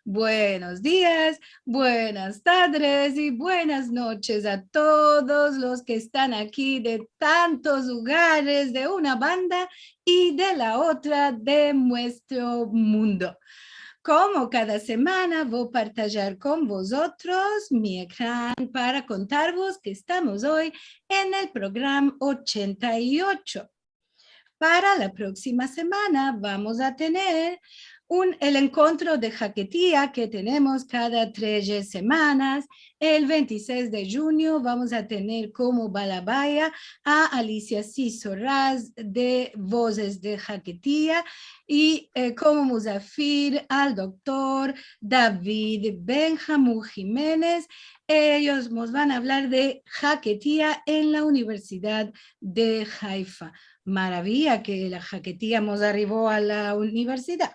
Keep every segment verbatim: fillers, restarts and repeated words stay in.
Buenos dias, buenas tadres i buenas noches a todos los ke estan aki de tantos lugares, de una banda i de la otra de muestro mundo. Komo kada semana, vo partajar kon vozotros mi ekran para kontarvos ke estamos oy en el programa ochenta i ocho. Para la proksima semana vamos a tener un, el enkontro de Haketia ke tenemos kada tres semanas. El vente i sesh de djunyo vamos a tener komo balabaya a Alicia Sisoraz de Vozes de Haketia i, eh, komo muzafir al doktor David Benjamu Jimenez. Eyos mos van a avlar de Haketia en la Universidad de Haifa. Maraviya ke la Haketia mos arrivo a la universidad.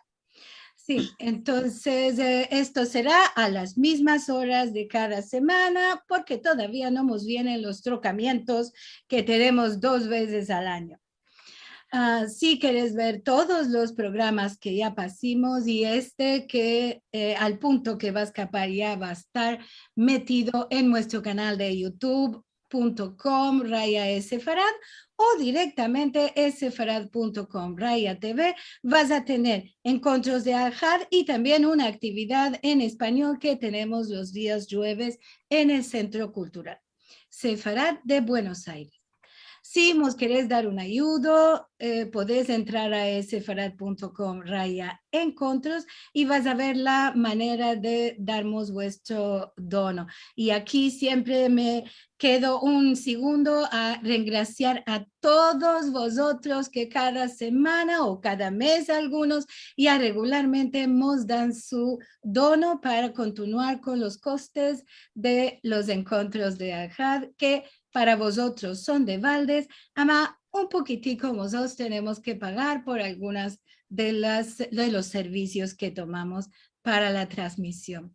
Si, entonses, eh, esto sera a las mizmas oras de kada semana, porke todavia no mos vienen los trokamientos ke tenemos dos vezes al anyo. Ah, si keres ver todos los programas ke ya pasimos i este ke, eh, al punto ke va a eskapar ya va a estar metido en muestro kanal de youtube punto com raya sefarad o direktamente sefarad punto com raya TV, vas a tener enkontros de Alhad i tambien una aktividad en espanyol ke tenemos los dias djueves en el Sentro Kultural Sefarad de Buenos Aires. Si mos keres dar un ayudo, eh, podes entrar a sefarad punto com raya enkontros i vas a ver la manera de darmos vuestro dono. I aki siempre me kedo un segundo a rengrasiar a todos vozotros ke kada semana o kada mez algunos ya regularmente mos dan su dono para kontinuar kon los kostes de los enkontros de Alhad, ke para vozotros son de baldes, ama un pokitiko mozotros tenemos ke pagar por algunas de las, de los servisios ke tomamos para la transmision.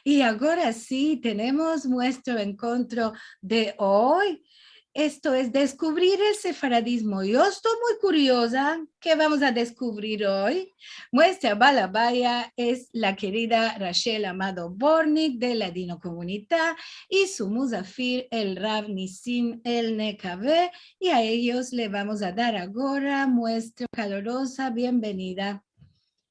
I agora si, tenemos muestro enkontro de oy. Esto es Deskuvrir el Sefaradizmo. Yo esto muy kurioza ke vamos a deskuvrir oy. Muestra balabaya es la kerida Rachel Amado Bortnick de Ladinokomunita i su muzafir el Rav Nissim Elnekave, i a eyos le vamos a dar agora muestra kaloroza bienvenida.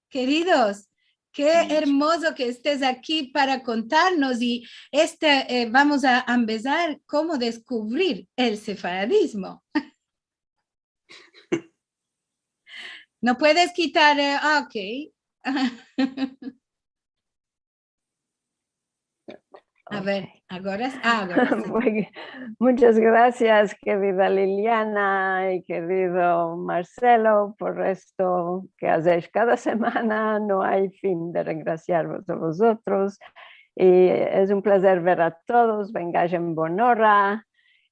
Keridos, ke ermozo ke estes aki para kontarnos i este, eh, vamos a ambezar komo deskuvrir el sefaradizmo. No puedes kitar, eh, ah, ok. A ver, agora, ah, agora si. Muy bien. Munchas grasias, kerida Liliana i kerido Marcelo, por esto ke azesh kada semana. No ay fin de rengrasiarvos a vozotros. I es un plazer ver a todos. Vengaysh en bon ora.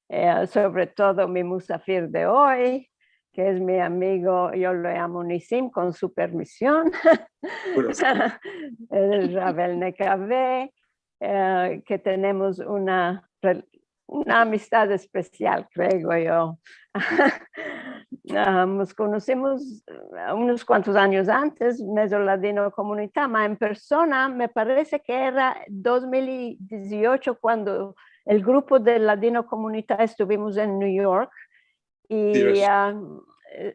Eh, sovre todo mi muzafir de oy, ke es mi amigo, yo lo yamo Nissim, kon su permision, el Rav Elnekave, eh, ke tenemos una rel-, una amistad espesial, kreo yo. Ah, mos konosimos, eh, unos kuantos anyos antes, mezo Ladinokomunita, ma en persona, me parese ke era dos mil i diziocho kuando el grupo de Ladinokomunita estuvimos en New York. I, ah,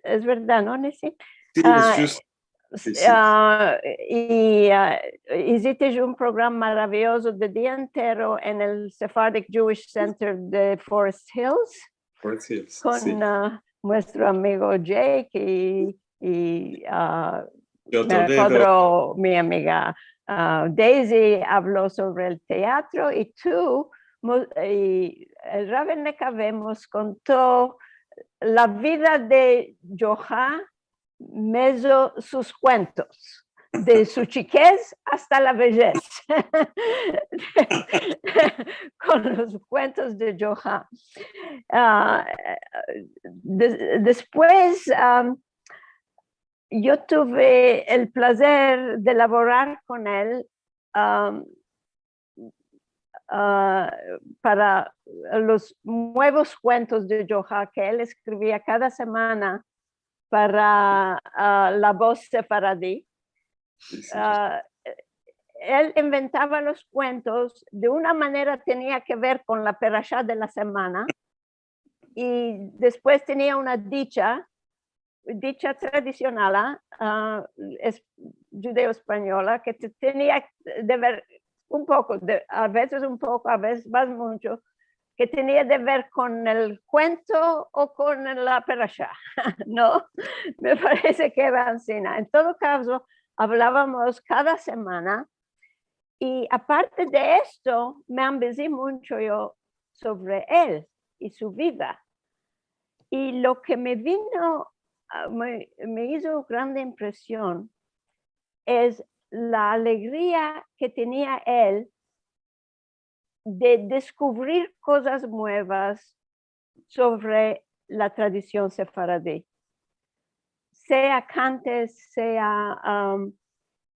es verdad, no, Nissim? Si, es djusto. Si, si. Ah, i, ah, iziste un programa maraviozo de dia entero en el Sephardic Jewish Center de Forest Hills. Forest Hills, si. Kon, ah, muestro amigo Jake i, i, ah, mi amiga, ah, Daisy avlo sovre el teatro i tu, mo-, i el Rav Elnekave mos konto la vida de Djoha mezo sus kuentos, de su chikez asta la vejez, kon los kuentos de Djoha. Ah, des-, despues, am, yo tuve el plazer de lavorar kon el, am, ah, para los muevos kuentos de Djoha ke el eskrivia kada semana para, ah, La Voz Sefaradi. Si, si, si. Ah, el inventava los kuentos, de una manera tenia ke ver kon la perasha de la semana, i despues tenia una dicha, dicha tradisional, a, es, djudeo-espanyola, ke te-, tenia de ver un poko, de, a vezes un poko, a vezes mas muncho, ke tenia de ver kon el kuento o kon la perasha, no? Me parese ke era ansina. En todo kavzo, avlavamos kada semana, i aparte de esto, me ambezi muncho yo sovre el i su vida. I lo ke me vino, a, me, me izo grande impresion es la alegria ke tenia el de deskuvrir kozas muevas sovre la tradision sefaradi. Sea kantes, sea, am,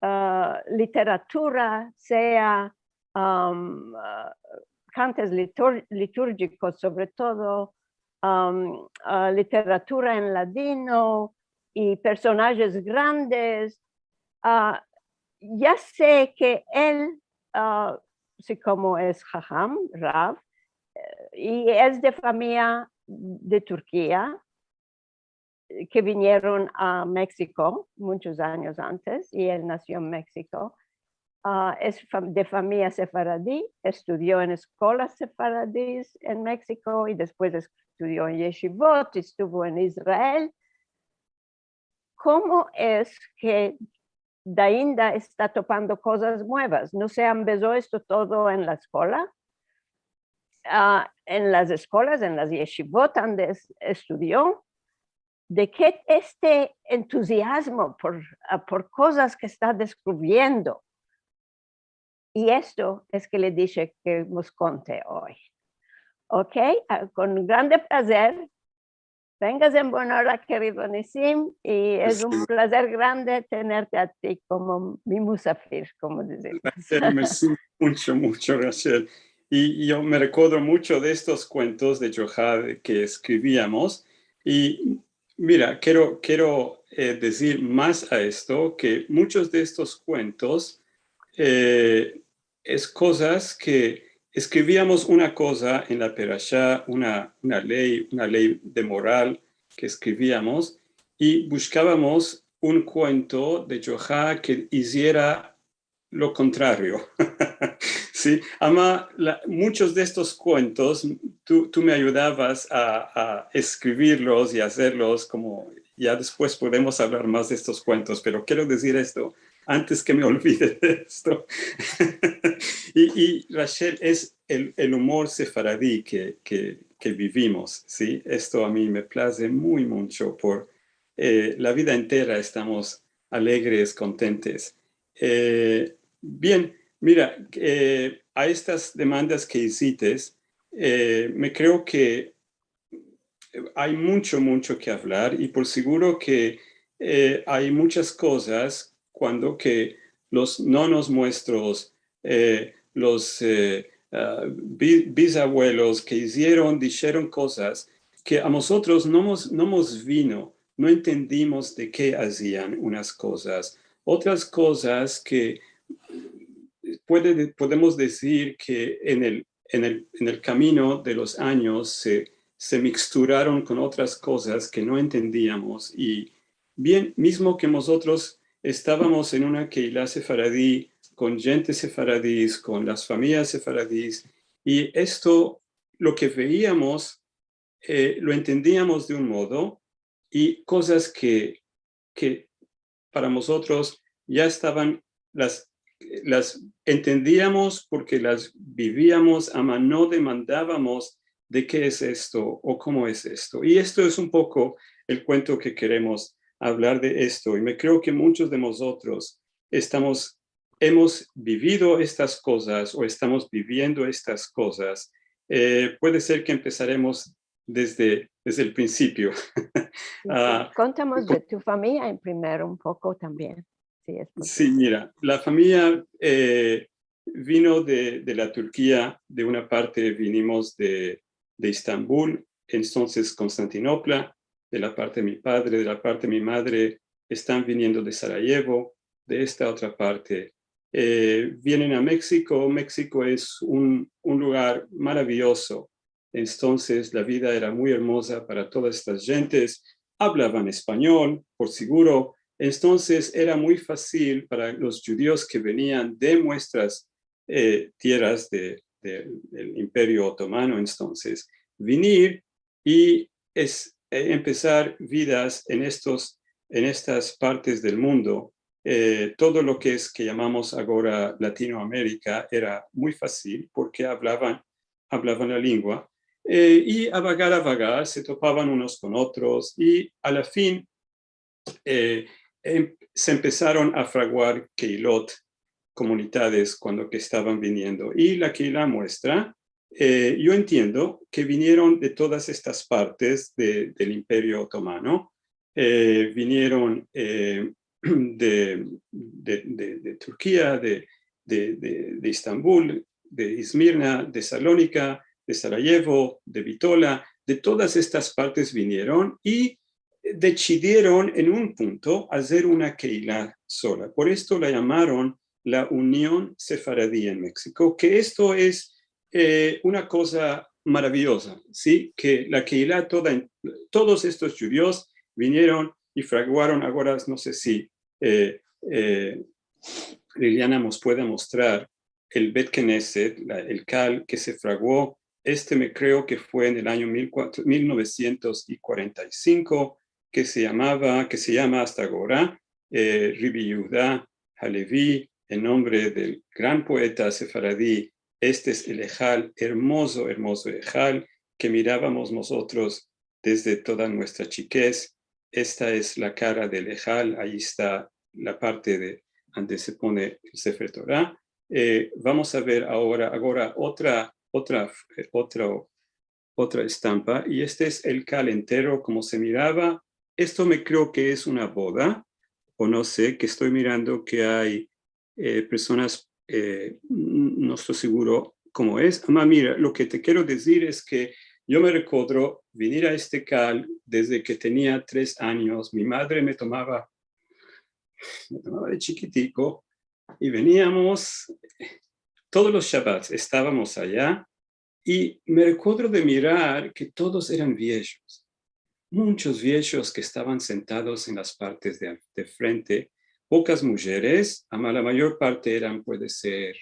a, literatura, sea, am, a, kantes litur-, liturjikos, sovre todo, am, a, literatura en ladino i personajes grandes. A, ya se ke el, a, si komo es haham, rav, e, i es de famiya de Turkia, ke vinieron a Meksiko munchos anyos antes, i el nasio en Meksiko. A, es fam-, de famiya sefaradi, estudio en eskolas sefaradis en Meksiko i despues estudio en yeshivot, estuvo en Israel. Komo es ke dainda esta topando kozas muevas? No se ambezo esto todo en la eskola? A, en las eskolas, en las yeshivot, ande es-, estudio, de ke este entuziazmo por, a, por kozas ke esta deskuvriendo? I esto es ke le dishe ke mos konte oy. Okey? A, kon grande plazer. Vengas en bon ora, kerido Nisim, i es un plazer grande tenerte a ti komo mi musafir, komo dizimos. Rachel, mersi muncho, muncho, Rachel. I yo me rekodro muncho de estos kuentos de Djokhar ke eskriviamos. I mira, kero, kero, e, dizir mas a esto, ke munchos de estos kuentos, e, es kozas ke eskriviamos una koza en la perasha, una, una ley, una ley de moral ke eskriviamos, i bushkavamos un kuento de Djokhar ke iziera lo kontrario. Si, ama la, munchos de estos kuentos, tu, tu me ayudavas a, a eskrivirlos i azerlos, komo ya despues podemos avlar mas de estos kuentos, pero kero dizir esto, antes ke me olvide de esto. I, i, Rachel, es el, el umor sefaradi ke, ke, ke bivimos, si? Esto a mi me plaze muy muncho por, e, la vida entera estamos alegres, kontentes. E, bien, mira, e, a estas demandas ke izites, e, me kreo ke ay muncho, muncho ke avlar, i por seguro ke, e, ay munchas kozas kuando ke los nonos muestros, e, los, e, a, bi-, bizavuelos ke izieron, disheron kozas ke a mozotros no mos, no mos vino, no entendimos de ke azian unas kozas. Otras kozas ke puede, podemos dizir ke en el, en el, en el kamino de los anyos se, se miksturaron kon otras kozas ke no entendiamos. I bien, mizmo ke mozotros estavamos en una keila sefaradi, kon djentes sefaradis, kon las famiyas sefaradis, i esto, lo ke veiamos, e, lo entendiamos de un modo, i kozas ke, ke para mozotros ya estavan, las, las entendiamos porke las biviamos, ama no demandavamos de ke es esto o komo es esto. I esto es un poko el kuento ke keremos avlar de esto, i me kreo ke munchos de mozotros estamos, emos bivido estas kozas o estamos biviendo estas kozas. E, puede ser ke empesaremos desde, desde el prinsipio. Si, si. A, kontamos de tu famiya en primero un poko tambien, si es posivle. Si, mira, la famiya, e, vino de, de la Turkia, de una parte vinimos de, de Estambul, entonses Konstantinopla, de la parte de mi padre, de la parte de mi madre, estan viniendo de Sarayevo, de esta otra parte, eh, vienen a Meksiko. Meksiko es un, un lugar maraviyozo. Entonses, la vida era muy ermoza para todas estas djentes. Avlavan espanyol, por seguro. Entonses, era muy fasil para los djudios ke venian de muestras, eh, tierras de, de, del Imperio Otomano, entonses, venir i es, eh, empesar vidas en estos, en estas partes del mundo. Eh, todo lo ke es, ke yamamos agora Latinoamerika, era muy fasil porke avlavan, avlavan la lengua. Eh, i a vagar, a vagar, se topavan unos kon otros i a la fin, eh, em-, se empesaron a fraguar keilot, komunidades, kuando ke estavan viniendo. I la keila muestra, eh, yo entiendo ke vinieron de todas estas partes de, del Imperio Otomano. Eh, vinieron, eh, de, de, de, de Turkia, de, de, de, de Estambul, de Izmirna, de Salonika, de Sarajevo, de Bitola, de todas estas partes vinieron i desidieron en un punto azer una keila sola. Por esto la yamaron la Union Sefaradi en Meksiko, ke esto es, eh, una koza maraviyoza, si? Ke la keila toda, todos estos djudios vinieron i fraguaron, agora no se si, eh, eh, Liliana mos pueda mostrar el Bet Kneset, la, el kal ke se fraguo. Este me kreo ke fue en el anyo mil kuatro, mil novesientos i kuarenta i sinko, ke se yamava, ke se yama asta agora, eh, Rabi Yehuda Halevi, en nombre del gran poeta sefaradi. Este es el ejal, ermozo, ermozo ejal, ke miravamos mozotros desde toda muestra chikez. Esta es la kara del ejal, ayi esta la parte de ande se pone el Sefer Tora. Eh, vamos a ver agora, agora otra, otra, eh, otro, otra estampa, i este es el kal entero, komo se mirava. Esto me kreo ke es una boda, o no se, ke esto mirando ke ay, eh, personas, eh, n-, no esto seguro komo es. Ama, mira, lo ke te kero dizir es ke yo me rekodro venir a este kal desde ke tenia tres anyos. Mi madre me tomava, me tomava de chikitiko i veniamos todos los Shabbats, estavamos aya, i me rekodro de mirar ke todos eran viejos, munchos viejos ke estavan sentados en las partes de, de frente, pokas mujeres, ama la mayor parte eran, puede ser,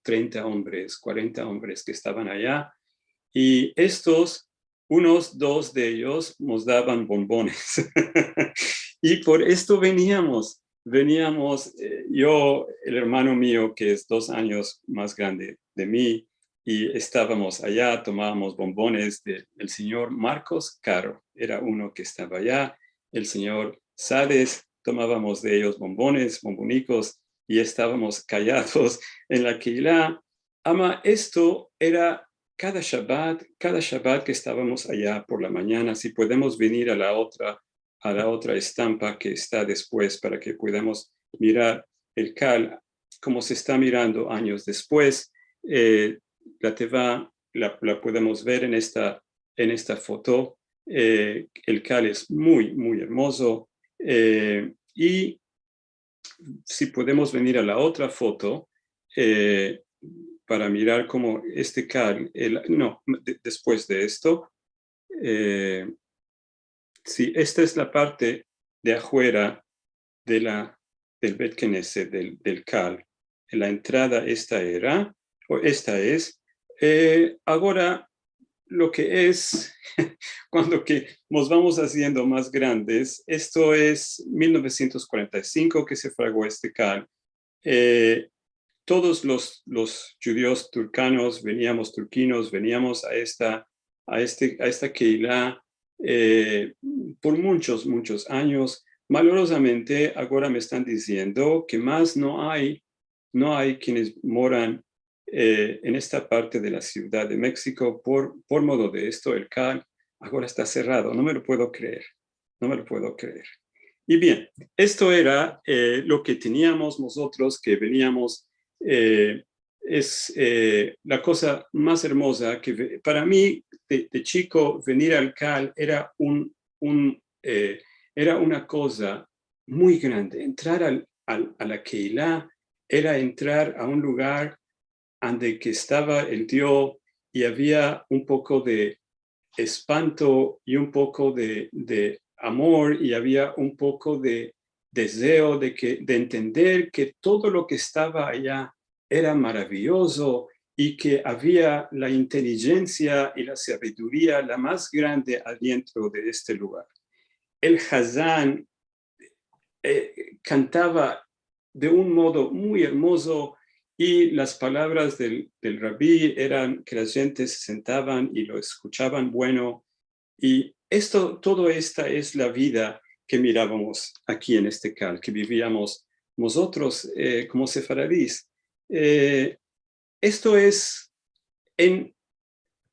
trenta ombres, kuarenta ombres ke estavan aya, i estos, unos dos de eyos mos davan bombones. I por esto veniamos, veniamos, eh, yo, el ermano mio, ke es dos anyos mas grande de mi, i estavamos aya, tomavamos bombones de, del sinyor Marcos Caro, era uno ke estava aya, el sinyor Sades, tomavamos de eyos bombones, bombonikos, i estavamos kayados en la keila. Ama esto era kada Shabat, kada Shabat ke estavamos aya por la manyana. Si podemos venir a la otra, a la otra estampa ke esta despues para ke podamos mirar el kal, komo se esta mirando anyos despues. Eh, la teva la, la podemos ver en esta, en esta foto. Eh, el kal es muy, muy ermozo. Eh, i si podemos venir a la otra foto, eh, para mirar komo este kal, el, no, de, despues de esto, eh, si esta es la parte de afuera de la, del Bet Kneset, del, del kal, la entrada esta era, o esta es, eh, agora lo ke es, kuando ke mos vamos aziendo mas grandes, esto es mil novesientos kuarenta i sinko ke se fraguo este kal. Eh, todos los, los djudios turkanos veniamos, turkinos, veniamos a esta, a este, a esta keila, eh, por munchos, munchos anyos. Malorozamente, agora me estan diziendo ke mas no ay no ay kienes moran, eh, en esta parte de la Sivdad de Meksiko por, por modo de esto, el kal agora esta serrado. No me lo puedo kreer. No me lo puedo kreer. I bien, esto era, eh, lo ke teniamos mozotros, ke veniamos, eh, es, eh, la koza mas ermoza ke ve-, para mi, de, de chiko, venir al kal era un, un, eh, era una koza muy grande. Entrar al, al, a la keila era entrar a un lugar ande ke estava el Dio i avia un poko de espanto i un poko de, de amor i avia un poko de dezeo de ke, de entender ke todo lo ke estava aya era maraviyozo i ke avia la intelijensia i la saviduria la mas grande adientro de este lugar. El hazan, eh, kantava de un modo muy ermozo i las palavras del, del rabi eran ke las djentes se sentavan i lo eskuchavan bueno. I esto, todo esta es la vida ke miravamos aki en este kal, ke biviamos mozotros, eh, komo sefaradis. Eh, esto es en,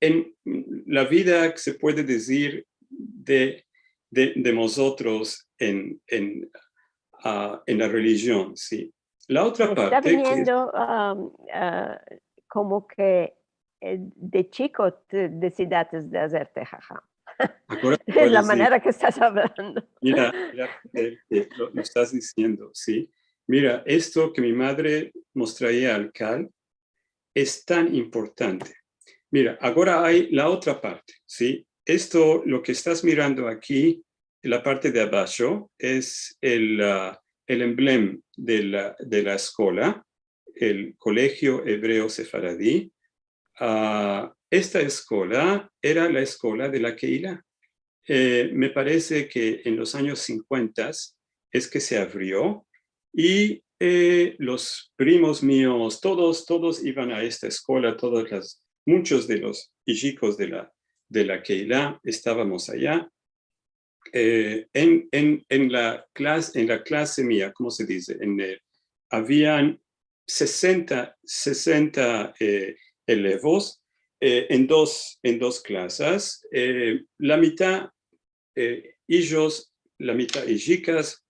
en la vida ke se puede dizir de, de, de mozotros en, en, a, en la relijion, si. La otra parte ke... Esta viniendo, am, a, komo ke, eh, de chiko te desidates de azerte haham. Agora te vo a dizir. La manera ke estas avlando. Mira, mira, eh, eh, lo, lo estas diziendo, si. Mira, esto ke mi madre mos traia al kal es tan importante. Mira, agora ay la otra parte, si. Esto, lo ke estas mirando aki, la parte de abasho, es el, a, el emblem de la, de la eskola, el Kolegio Ebreo Sefaradi. A, esta eskola era la eskola de la Keilah. Eh, me parese ke en los anyos sinkuentas es ke se avrio i, eh, los primos mios, todos, todos ivan a esta eskola, todas las, munchos de los ijikos de la, de la Keilah estavamos aya. Eh, en, en, en la klas-, en la klase mia, komo se dize? En, eh, avian sesenta, sesenta, eh, elevos, eh, en dos, en dos klasas. Eh, la mita, eh, ijos, la mita ijikas,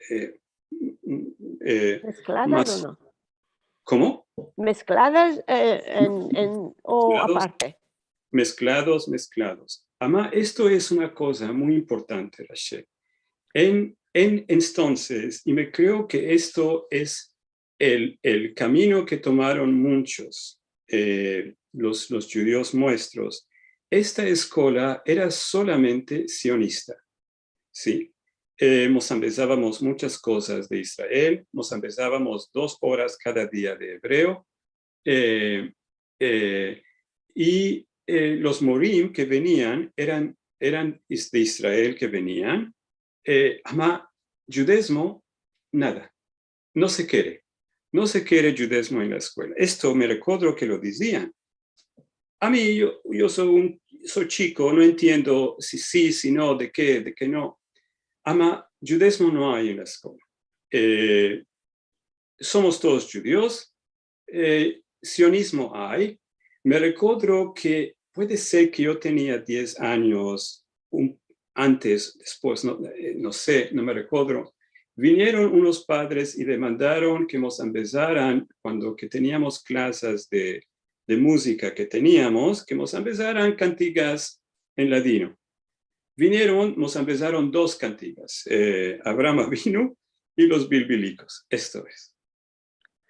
eh, eh, meskladas mas o no? Komo? Meskladas, eh, en, en, o... Mesklados. Aparte. Mesklados, mesklados. Ama, esto es una koza muy importante, Rachel. En, en, entonses, i me kreo ke esto es el, el kamino ke tomaron munchos, eh, los, los djudios muestros, esta eskola era solamente sionista. Si. Eh, mos ambezavamos munchas kozas de Israel, mos ambezavamos dos oras kada dia de ebreo, eh, eh, i, eh, los morim ke venian eran, eran is-, de Israel ke venian, eh, ama djudezmo, nada. No se kere. No se kere djudezmo en la eskuela. Esto me rekodro ke lo dizian. Ami, yo, yo so un, so chiko, no entiendo si si, si no, de ke, de ke no. Ama djudezmo no ay en la eskola. Eh, somos todos djudios, eh, sionizmo ay. Me rekodro ke puede ser ke yo tenia diez anyos, un, antes, despues, no, eh, no se, no me rekodro. Vinieron unos padres i demandaron ke mos ambezaran, kuando ke teniamos klasas de, de muzika ke teniamos, ke mos ambezaran kantigas en ladino. Vinieron, mos ambezaron dos kantigas, eh, Avraham Avinu i los Bilbilikos, esto es.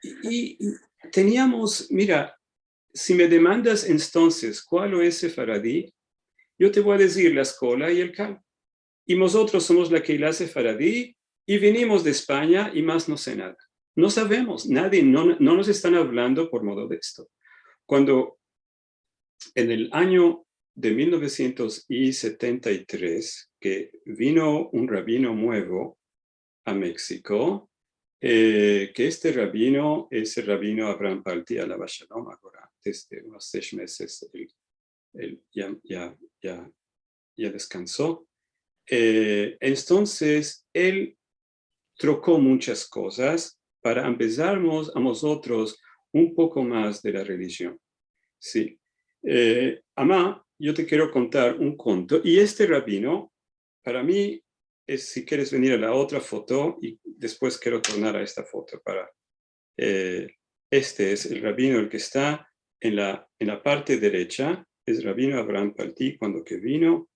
I, i, i teniamos, mira, si me demandas entonses kualo es sefaradi, yo te vo a dizir la eskola i el kal. I mozotros somos la Keilah Sefaradi i vinimos de Espanya i mas no se nada. No savemos, nadie, no, no mos estan avlando por modo de esto. Kuando en el anyo de mil novesientos i setenta i tres, ke vino un rabino muevo a Meksiko, eh, ke este rabino es el rabino Avraham Palti, alav shalom, agora antes de unos sesh mezes el, el ya, ya, ya, ya deskanso. Eh, entonses, el troko munchas kozas para ambezarmos a mozotros un poko mas de la relijion. Si. Eh, ama, yo te kero kontar un konto. I este rabino, para mi, es, si keres venir a la otra foto, i despues kero tornar a esta foto para, eh, este es el rabino, el ke esta en la, en la parte derecha, es rabino Avraham Palti, kuando ke vino,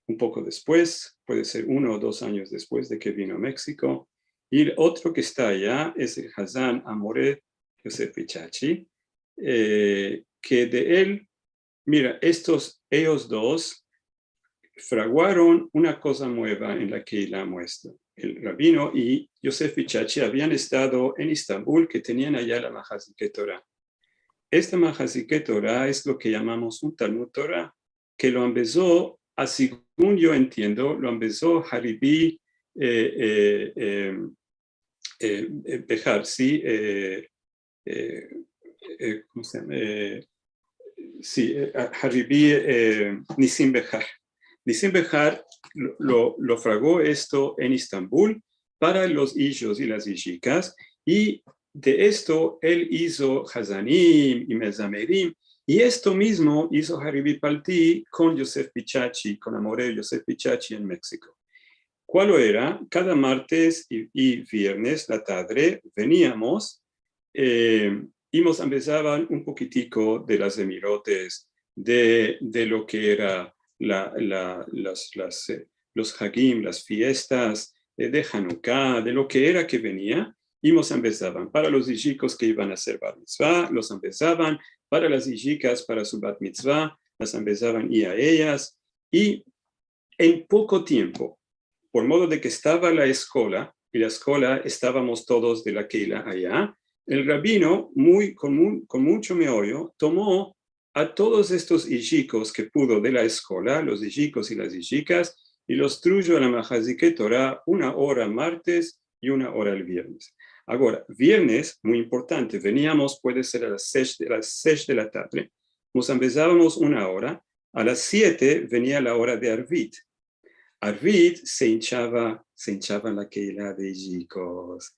un poko despues, puede ser uno o dos anyos despues de ke vino a Meksiko. I el otro ke esta aya es el hazan Amore Yosef Pichachi, eh, ke de el, mira, estos, eyos dos fraguaron una koza mueva en la keila muestra. El rabino i Yosef Pichachi avian estado en Estambul, ke tenian aya la Mahazike Torah. Esta Mahazike Torah es lo ke yamamos un Talmud Torah, ke lo ambezo, a segun yo entiendo, lo ambezo Haribi, eh, eh, eh, eh, eh, Behar, si, eh, eh, eh, komo se yama? Eh, si, eh, a-, Haribi, eh, Nisim Behar. Nisim Behar lo, lo, lo frago esto en Estambul para los ijos i las ijikas, i de esto el izo hazanim i mezamerim, i esto mizmo izo Haribi Palti kon Yosef Pichachi, kon Amoreo Yosef Pichachi en Meksiko. Kualo era? Kada martes i, i viernes la tadre veniamos, eh, i mos ambezavan un pokitiko de las zemirotes, de, de lo ke era la, la, las, las, eh, los hagim, las fiestas, eh, de Hanuka, de lo ke era ke venia, i mos ambezavan. Para los ijikos ke ivan a azer bar mitzva, los ambezavan. Para las ijikas, para su bat mitzva, las ambezavan i a eyas. I en poko tiempo, por modo de ke estava la eskola, i la eskola estavamos todos de la keila aya, el rabino, muy, kon mu-, kon muncho meoyo, tomo a todos estos ijikos ke pudo de la eskola, los ijikos i las ijikas, i los trujo a la Mahazike Torah una ora martes i una ora el viernes. Agora, viernes, muy importante, veniamos, puede ser a las sesh de, las sesh de la tadre, mos ambezavamos una ora, a las siete venia la ora de arvit. Arvit se inchava, se inchava la keila de ijikos.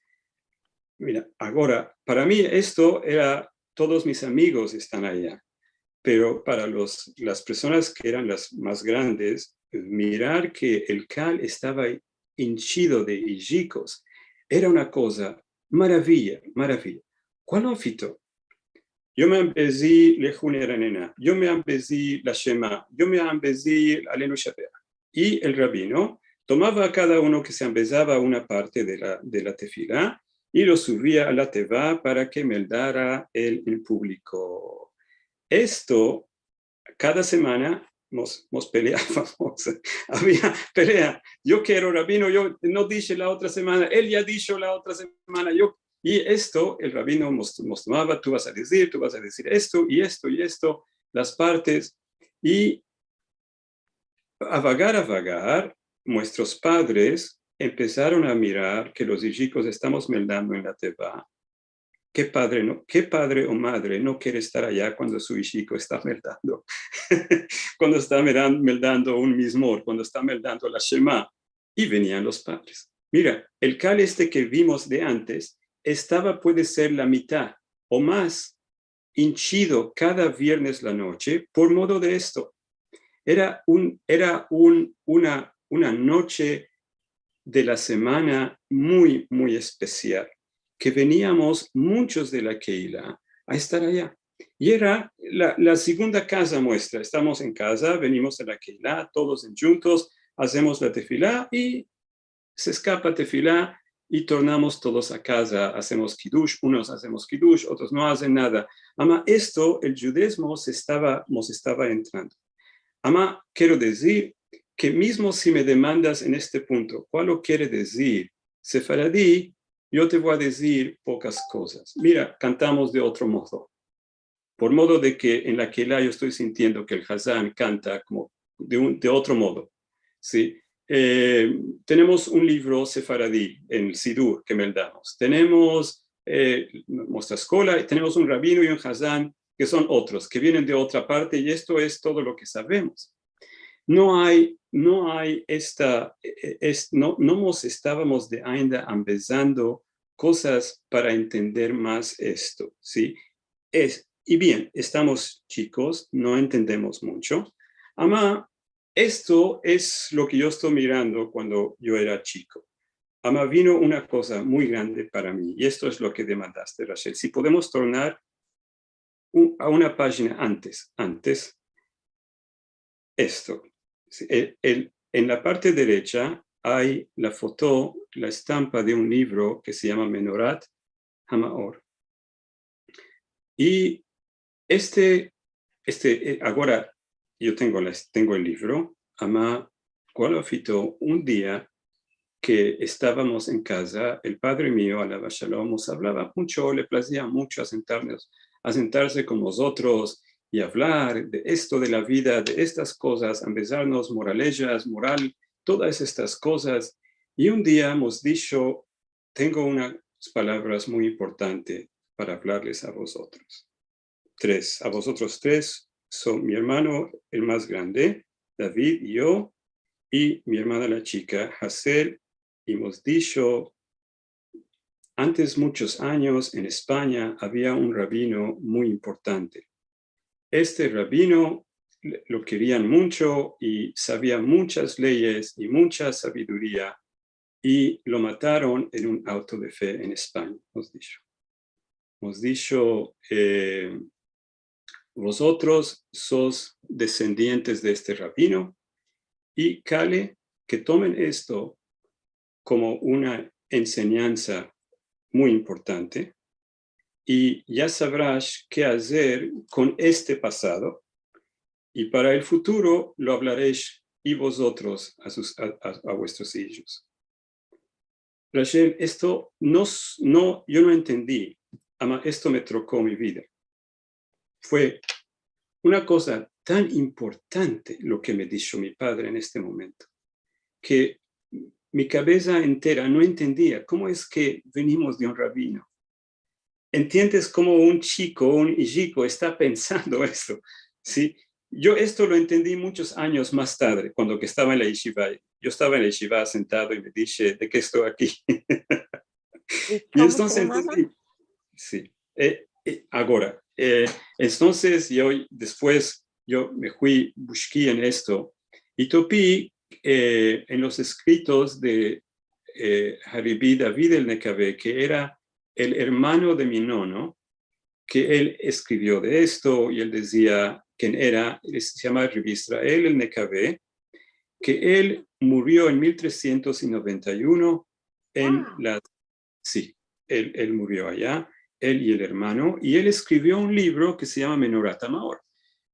Mira, agora, para mi esto era, todos mis amigos estan aya, pero para los, las personas ke eran las mas grandes, mirar ke el kal estava inchido de ijikos era una koza maraviya, maraviya. Kualo fito? Yo me ambezi Lehu Neranena, yo me ambezi la Shema, yo me ambezi Aleinu Shapera. I el rabino tomava a kada uno ke se ambezava una parte de la, de la tefila i lo suvia a la teva para ke meldara el en publiko. Esto, kada semana mos, mos peleavamos. Avia pelea. Yo kero, rabino, yo no dishe la otra semana, el ya disho la otra semana. Yo, i esto, el rabino mos, mos tomava, tu vas a dizir, tu vas a dizir esto, i esto, i esto, las partes. I avagar, avagar, muestros padres empesaron a mirar ke los ijikos estamos meldando en la teva. Ke padre no, ke padre o madre no kere estar aya kuando su ijiko esta meldando, kuando esta melan-, meldando un mizmor, kuando esta meldando la Shema? I venian los padres. Mira, el kal este ke vimos de antes estava, puede ser, la mita o mas inchido kada viernes la noche por modo de esto. Era un, era un, una, una noche de la semana muy, muy espesial, ke veniamos munchos de la keila a estar aya. I era la, la segunda kaza muestra. Estamos en kaza, venimos a la keila, todos enjuntos, azemos la tefila i se eskapa tefila i tornamos todos a kaza, azemos kidush, unos azemos kidush, otros no azen nada. Ama esto, el djudezmo se estava, mos estava entrando. Ama kero dizir ke mizmo si me demandas en este punto, kualo kere dizir sefaradi, yo te vo a dizir pokas kozas. Mira, kantamos de otro modo. Por modo de ke en la keila yo esto sintiendo ke el hazan kanta komo de un, de otro modo, si? Eh, tenemos un livro sefaradi en el sidur ke meldamos. Tenemos, eh, muestra eskola, i tenemos un rabino i un hazan ke son otros, ke vienen de otra parte, i esto es todo lo ke savemos. No ay, no ay esta, eh, es, no, no mos estavamos de ainda ambezando kozas para entender mas esto, si? Es, i bien, estamos chikos, no entendemos muncho. Ama esto es lo ke yo esto mirando kuando yo era chiko. Ama vino una koza muy grande para mi, i esto es lo ke demandaste, Rachel. Si podemos tornar un, a una pajina antes, antes. Esto. Si, el, el, en la parte derecha ay la foto, la estampa de un livro ke se yama Menorat Hamaor. I este, este, eh, agora yo tengo las, tengo el livro, ama, kualo afito, un dia ke estavamos en kaza, el padre mio, alav shalom, mos avlava muncho, le plazia muncho asentarnos, asentarse kon mozotros i avlar de esto de la vida, de estas kozas, ambezarnos moralejas, moral, todas estas kozas. I un dia mos disho, tengo unas palavras muy importante para avlarles a vozotros. Tres, a vozotros tres, son mi ermano el mas grande, David, i yo, i mi ermana la chika, Hazel, i mos disho, antes munchos anyos en Espanya avia un rabino muy importante. Este rabino le, lo kerian muncho i savia munchas leyes i muncha saviduria, i lo mataron en un akto de fe en Espanya, mos disho. Mos disho, eh, vozotros sos desendientes de este rabino, i kale ke tomen esto komo una ensenyansa muy importante, i ya savrash ke azer kon este pasado, i para el futuro lo avlaresh i vozotros a sus, a, a, a vuestros ijos. Rachel, esto no s-, no, yo no entendi, ama esto me troko mi vida. Fue una koza tan importante lo ke me disho mi padre en este momento, ke mi kavesa entera no entendia komo es ke venimos de un rabino. Entiendes komo un chiko, un ijiko esta pensando esto, si? Yo esto lo entendi munchos anyos mas tadre, kuando ke estava en la yeshiva. Yo estava en la yeshiva sentado i me dishe, "De ke esto aki?" I komo se yamava? Entonses entendi. Si. Eh, eh, agora, eh, entonses yo despues, yo me fui, bushki en esto, i topi, eh, en los eskritos de, eh, Haribi David el Nekave, ke era el ermano de mi nono, ke el eskrivio de esto, i el dezia ken era, el se yama Rebi Israel el Nekave, ke el murio en mil tresientos i noventa i uno en la, si, el, el murio aya, el i el ermano, i el eskrivio un livro ke se yama Menorat Hamaor.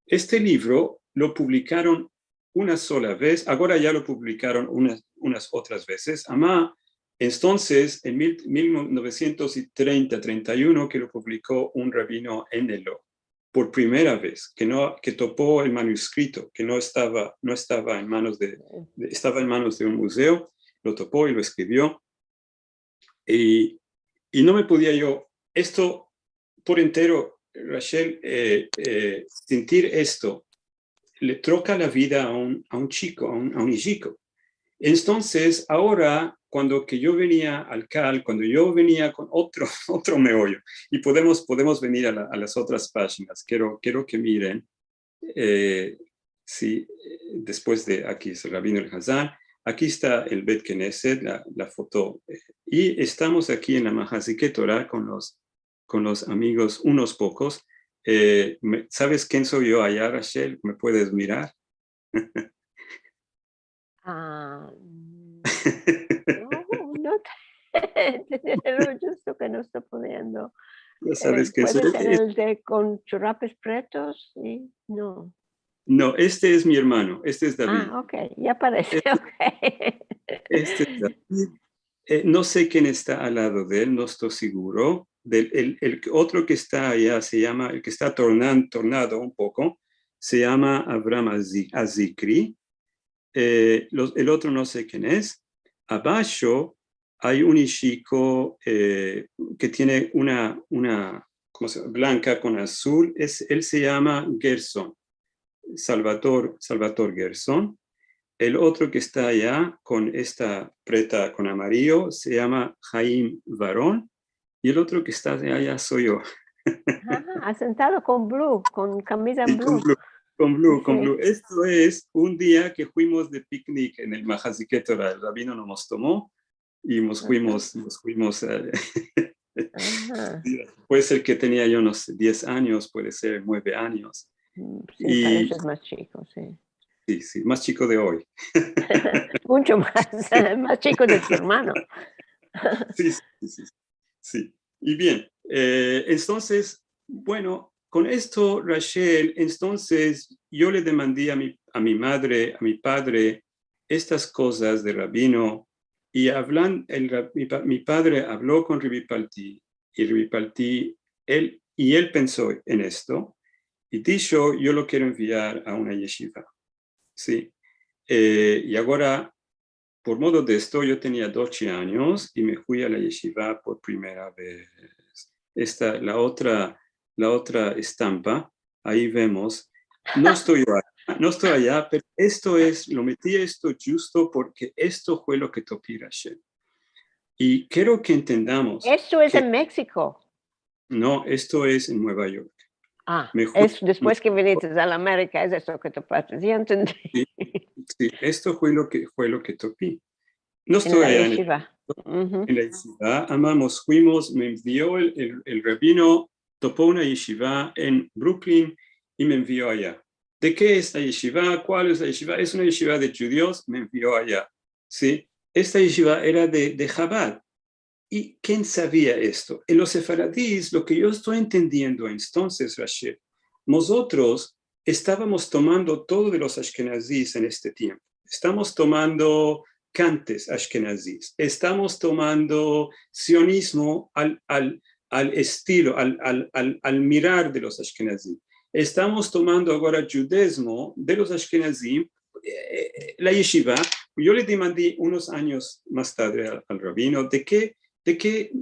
Este livro lo publikaron una sola vez, agora ya lo publikaron unas, unas otras vezes, ama entonses, en mil, mil novesientos i trenta, trenta i uno, ke lo publiko un rabino en Elo, por primera vez, ke no, ke topo el manuskrito, ke no estava, no estava en manos de, de, estava en manos de un muzeo, lo topo i lo eskrivio. I, i no me podia yo, esto por entero, Rachel, eh, eh, sentir esto, le troka la vida a un, a un chiko, a un, a un ijiko. Entonses, agora, kuando ke yo venia al kal, kuando yo venia kon otro, otro meoyo, i podemos, podemos venir a la, a las otras pajinas, kero, kero ke miren, eh, si, eh, despues de, aki es el Rabino el Hazan, aki esta el Bet Knesset, la, la foto, eh, i estamos aki en la Mahazike Torah kon los, kon los amigos, unos pokos. Eh, me, saves ken so yo aya, Rachel? Me puedes mirar? Ah, mm, no, no te, te, te digo justo ke no esto pudiendo. Ya saves ke puede ser el de kon churapes pretos, si? No. No, este es mi ermano, este es David. Ah, ok, ya parese, ok. Este es David. Eh, no se ken esta al lado de el, no esto siguro. Del, el, el otro ke esta aya se yama, el ke esta tornan-, tornado un poko, se yama Avram Azi-, Azikri. Eh, los, el otro no se ken es. Abasho ay un ijiko, eh, ke tiene una, una, komo se yama? Blanka kon azul. Es, el se yama Gerson. Salvador, Salvador Gerson. El otro ke esta aya kon esta preta kon amarillo se yama Haim Varon. I el otro ke esta aya so yo. Aha, asentado kon blu, kon kamiza blu. Si, kon blu, kon blu, kon blu. Si. Esto es un dia ke fuimos de piknik en el Mahazike Torah, el rabino no mos tomo i mos fuimos, mos fuimos, eh, aha, puede ser ke tenia yo, no se, diez anyos, puede ser nueve anyos. Mm, si, i pareses mas chiko, si. Si, si, mas chiko de oy. Muncho mas, mas chiko de tu ermano. Si, si, si, si. Si. I bien, eh, entonses, Bueno, kon esto, Rachel, entonses yo le demandi a mi, a mi madre, a mi padre, estas kozas del rabino, i avlan-, el ra-, mi pa-, mi padre avlo kon Rabbi Palti, i Rabbi Palti, el, i el penso en esto, i disho, "Yo lo kero enviar a una yeshiva." Si. Eh, i agora, por modo de esto, yo tenia dozhe anyos i me fui a la yeshiva por primera vez. Esta, la otra, la otra estampa, ayi vemos. No esto aya, no esto aya, pero esto es, lo meti esto djusto porke esto fue lo ke topi, Rachel. I kero ke entendamos. Esto es ke en Meksiko. No, esto es en Nueva York. A, me fui, es despues ke vinites a la Amerika, es esto ke te pasa. Ya entendi. Si, si, esto fue lo ke, fue lo ke topi. No esto aya en la yeshiva. En la yeshiva, ama, mos fuimos, me envio el, el, el rabino, topo una yeshiva en Brooklyn i me envio aya. "De ke es la yeshiva? Kual es la yeshiva?" "Es una yeshiva de djudios", me envio aya. Si, esta yeshiva era de, de Chabad. I ken savia esto? En los sefaradis, lo ke yo esto entendiendo entonses, Rachel, mozotros estavamos tomando todo de los ashkenazis en este tiempo. Estamos tomando kantes ashkenazis. Estamos tomando sionizmo al, al, al estilo, al, al, al, al mirar de los ashkenazim. Estamos tomando agora djudezmo de los ashkenazim, eh, la yeshiva. Yo le demandi unos anyos mas tadre al, al rabino, "De ke, de ke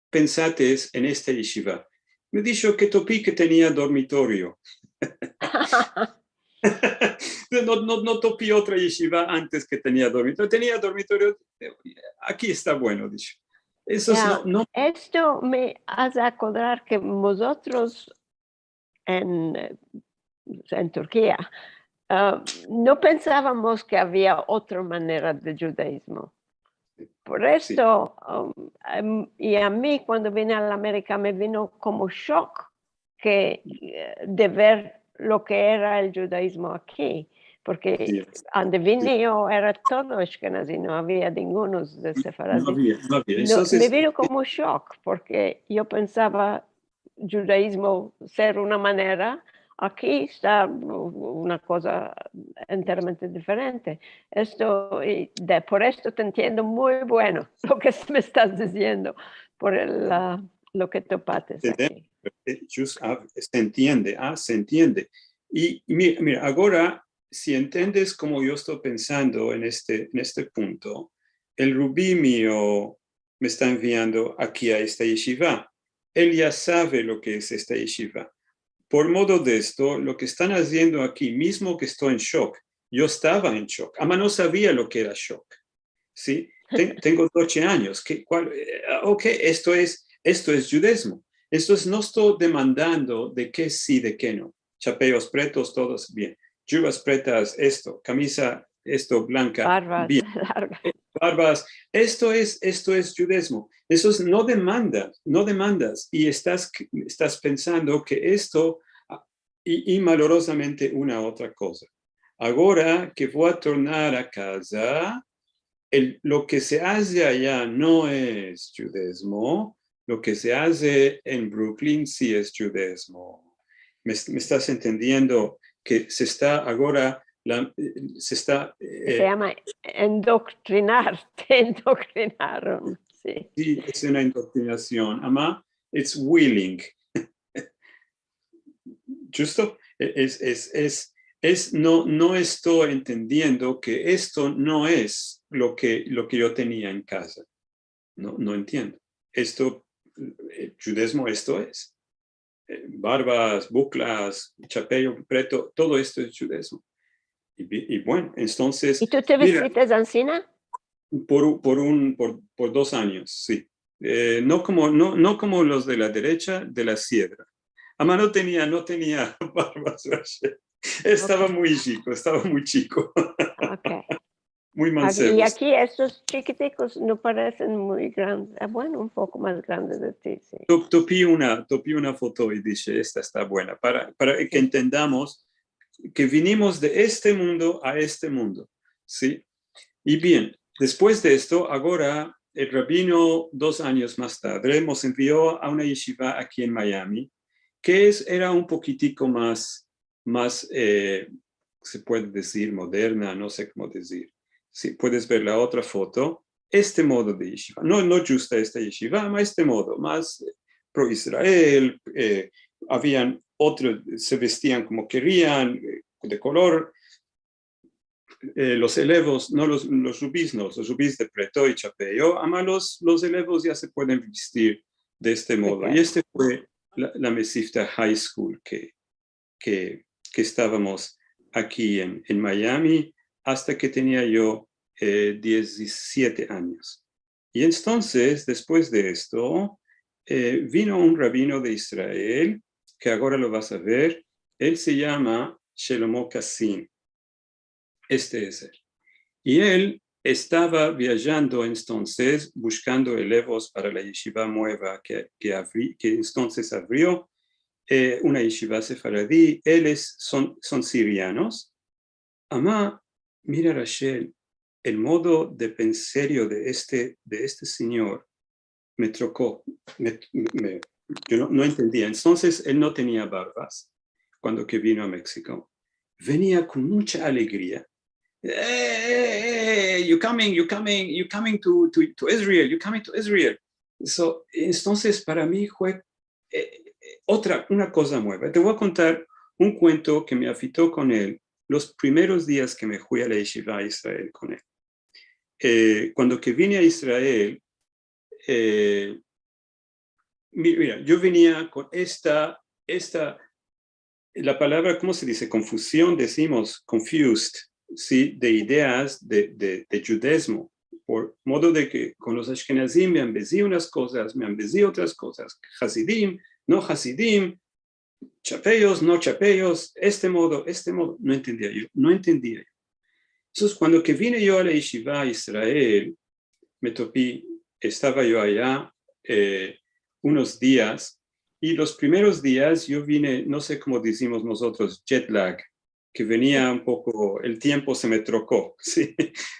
pensates en esta yeshiva?" Me disho ke topi ke tenia dormitorio. No, no, no topi otra yeshiva antes ke tenia dormitorio. "Tenia dormitorio, eh, aki esta bueno", disho. Esto es, ya, no, no. Esto me aze akodrar ke mozotros en, eh, en Turkia, a, no pensavamos ke avia otra manera de djudaizmo. Por esto, um, em, i a mi, kuando vine a la Amerika, me vino komo shok ke, eh, de ver lo ke era el djudaizmo aki, porke ande vine yo era todo ashkenazi, no avia ningunos de sefaradi. No avia, no avia. No, entonses, me vino komo shok, porke yo pensava djudaizmo ser una manera, aki esta una koza enteramente diferente. Esto, i de, por esto te entiendo muy bueno lo ke me estas diziendo, por el, a, lo ke topates aki. Eh, just, a, se entiende, a, se entiende. I, i mi-, mira, agora, si entiendes komo yo esto pensando en este, en este punto, el rabi mio me esta enviando aki a esta yeshiva. El ya save lo ke es esta yeshiva. Por modo de esto, lo ke estan aziendo aki, mizmo ke esto en shok, yo estava en shok, ama no savia lo ke era shok. Si? Ten-, tengo dozhe anyos. Ke, kual, eh, ok, esto es, esto es djudezmo. Esto es, no esto demandando de ke si, de ke no. Chapeyos pretos, todos bien. Djuvas pretas, esto. Kamiza, esto, blanka, bien. Barbas largas. Eh, barbas. Esto es, esto es djudezmo. Esto es, no demandas, no demandas. I estas, estas pensando ke esto, a, i, i malorozamente una otra koza. Agora ke vo a tornar a kaza, el, lo ke se aze aya no es djudezmo, lo ke se aze en Brooklyn si es djudezmo. Me, me estas entendiendo ke se esta agora, la, se esta, eh, se yama endoktrinar, te endoktrinaron, si. Si, es una endoktrinasion. Ama, it's willing. Justo, e-, es, es, es, es, no, no esto entendiendo ke esto no es lo ke, lo ke yo tenia en kaza. No, no entiendo. Esto, eh, djudezmo, esto es. Eh, barbas, buklas, chapeyo preto, todo esto es djudezmo. I bi-, i bueno, entonses, i tu te, mira, vistites ansina? Por u-, por un, por, por dos anyos, si. Eh, no komo, no, no komo los de la derecha, de la siedra. Ama no tenia, no tenia barbas, Rachel. Estava muy chiko, estava muy chiko. Ok. Muy mansevos. I aki estos chikitikos no paresen muy grandes. A, bueno, un poko mas grandes de ti, si. To-, topi una, topi una foto i dishe, "Esta esta buena", para, para ke entendamos ke vinimos de este mundo a este mundo, si? I bien, despues de esto, agora el rabino, dos anyos mas tadre, mos envio a una yeshiva aki en Miami, ke es, era un pokitiko mas, mas, e, se puede dizir moderna, no se komo dizir. Si puedes ver la otra foto, este modo de yeshiva. No, no djusto esta yeshiva, ma este modo, mas, e, pro-Israel, e, avian otro, se vestian komo kerian, e, de kolor, e, los elevos, no los, los rubis no, los rubis de preto i chapeyo, ama los, los elevos ya se pueden vestir de este modo. I este fue la, la Mesivta High School ke, ke, ke estavamos aki en, en Miami asta ke tenia yo, e, diezisiete anyos. I entonses, despues de esto, e, vino un rabino de Israel, ke agora lo vas a ver, el se yama Shelomo Kassin. Este es el. I el estava viajando entonses bushkando elevos para la yeshiva mueva ke, ke avri-, ke entonses avrio, e, una yeshiva sefaradi. Eles son, son sirianos. Ama, mira, Rachel, el modo de penserio de este, de este sinyor me troko, me, me, yo no, no entendia. Entonses, el no tenia barbas kuando ke vino a Meksiko. Venia kon muncha alegria. "Hey, hey, hey, you coming, you coming, you coming to, to, to Israel, you coming to Israel." So, entonses, para mi fue, e, e, otra, una koza mueva. Te vo a kontar un kuento ke me afito kon el los primeros dias ke me fui a la yeshiva a Israel kon el. E, kuando ke vine a Israel, e, mi-, mira, yo venia kon esta, esta, la palavra, komo se dize? Konfuzion, dizimos, confused, si, de ideas de, de, de djudezmo. Por modo de ke kon los ashkenazim me ambezi unas kozas, me ambezi otras kozas, hasidim, no hasidim, chapeyos, no chapeyos, este modo, este modo. No entendia yo, no entendia yo. Entonses, kuando ke vine yo a la yeshiva a Israel, me topi, estava yo aya, e, unos dias, i los primeros dias yo vine, no se komo dizimos mozotros, jet lag, ke venia un poko, el tiempo se me troko, si.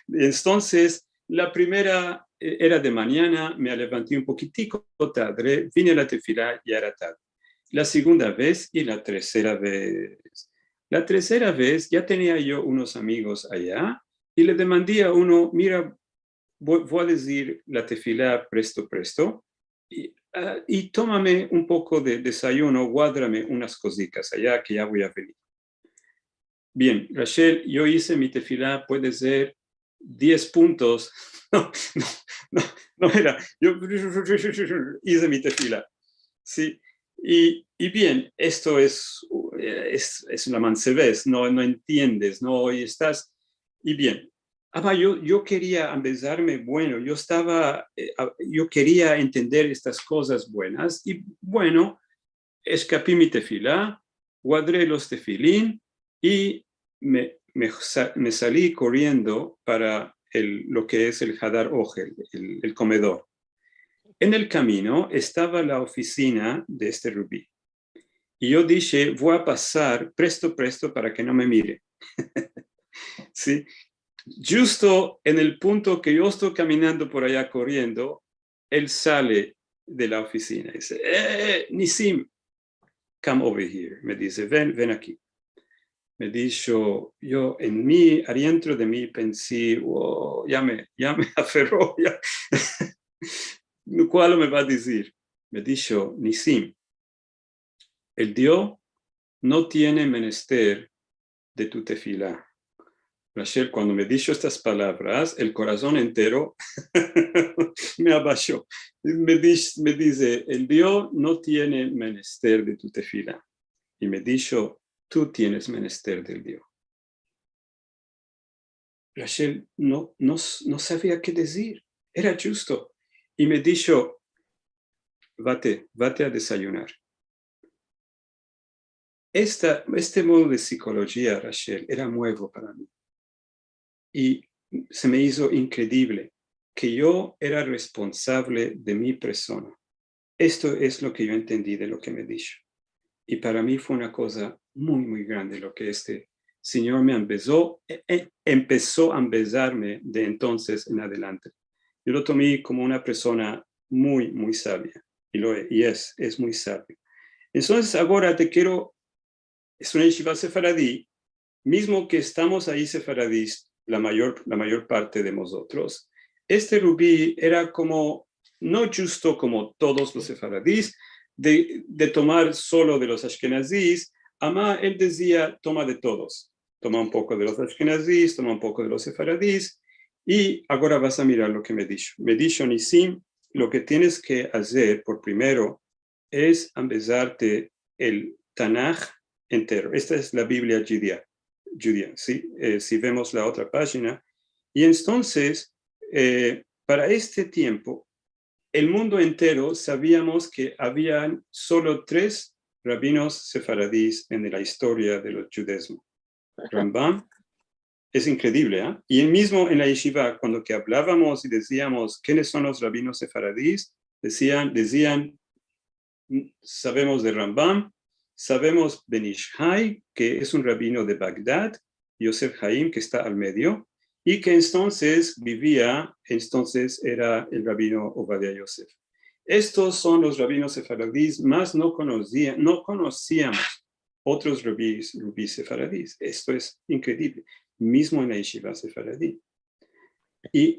Entonses, la primera, e, era de manyana, me levanti un pokitiko tadre, vine a la tefila i era tadre. La segunda vez i la tersera vez. La tersera vez ya tenia yo unos amigos aya i le demandi a uno, "Mira, vo-, vo a dizir la tefila presto, presto, i, a, i tomame un poko de desayuno, guadrame unas kozikas aya ke ya vo a venir." Bien, Rachel, yo ize mi tefila, puede ser diez puntos. No, no, no, no era. Yo ize mi tefila. Si. I, i bien, esto es, es, es una mansevez, no, no entiendes, no, i estas, i bien. Ama yo, yo keria ambezarme, bueno, yo estava, e, a, yo keria entender estas kozas buenas, i, bueno, eskapi mi tefila, guadre los tefilin i me, me sa-, me sali koriendo para el, lo ke es el hadar ohel, el, el komedor. En el kamino estava la ofisina de este rubi. I yo dishe, "Vo a pasar presto, presto para ke no me mire." Si. Djusto en el punto ke yo esto kaminando por aya koriendo, el sale de la ofisina i dize, "Eh, Nisim, come over here." Me dize, "Ven, ven aki." Me disho, yo en mi, adientro de mi pensi, "Wow, ya me, ya me afero, ya. Kualo me va a dizir?" Me disho, "Nisim, el Dio no tiene menester de tu tefila." Rachel, kuando me disho estas palavras, el korason entero me abasho. Me dis-, me dize, "El Dio no tiene menester de tu tefila." I me disho, "Tu tienes menester del Dio." Rachel no, no, no savia ke dizir. Era djusto. I me disho, "Vate, vate a desayunar." Esta, este modo de sikolojia, Rachel, era muevo para mi. I se me izo inkredivle ke yo era responsavle de mi persona. Esto es lo ke yo entendi de lo ke me disho. I para mi fue una koza muy, muy grande lo ke este sinyor me ambezo, e, e, empeso a ambezarme de entonses en adelante. Yo lo tomi komo una persona muy, muy savia. I lo e-, i es, es muy savio. Entonses, agora te kero, es una yeshiva sefaradi, mizmo ke estamos ayi sefaradis, la mayor, la mayor parte de mozotros, este rabi era komo, no djusto komo todos los sefaradis, de, de tomar solo de los ashkenazis, ama el dezia, toma de todos. Toma un poko de los ashkenazis, toma un poko de los sefaradis, i agora vas a mirar lo ke me disho. Me disho, Nisim, lo ke tienes ke azer por primero es ambezarte el Tanaj entero. Esta es la Biblia djudia, djudia, si? Eh, si vemos la otra pajina. I entonses, eh, para este tiempo, el mundo entero saviamos ke avian solo tres rabinos sefaradis en la istoria de los djudezmo. Rambam, es inkredivle, a? I el mizmo en la yeshiva, kuando ke avlavamos i deziamos, "Kienes son los rabinos sefaradis?", dezian, dezian, "Savemos de Rambam, savemos Ben Ish Hai, ke es un rabino de Bagdad, Yosef Haim, ke esta al medio, i ke entonses bivia, entonses era el rabino Ovadia Yosef." Estos son los rabinos sefaradis mas no konosia, no konosiamos otros rabis, rabis sefaradis. Esto es inkredivle. Mizmo en la yeshiva sefaradi. I,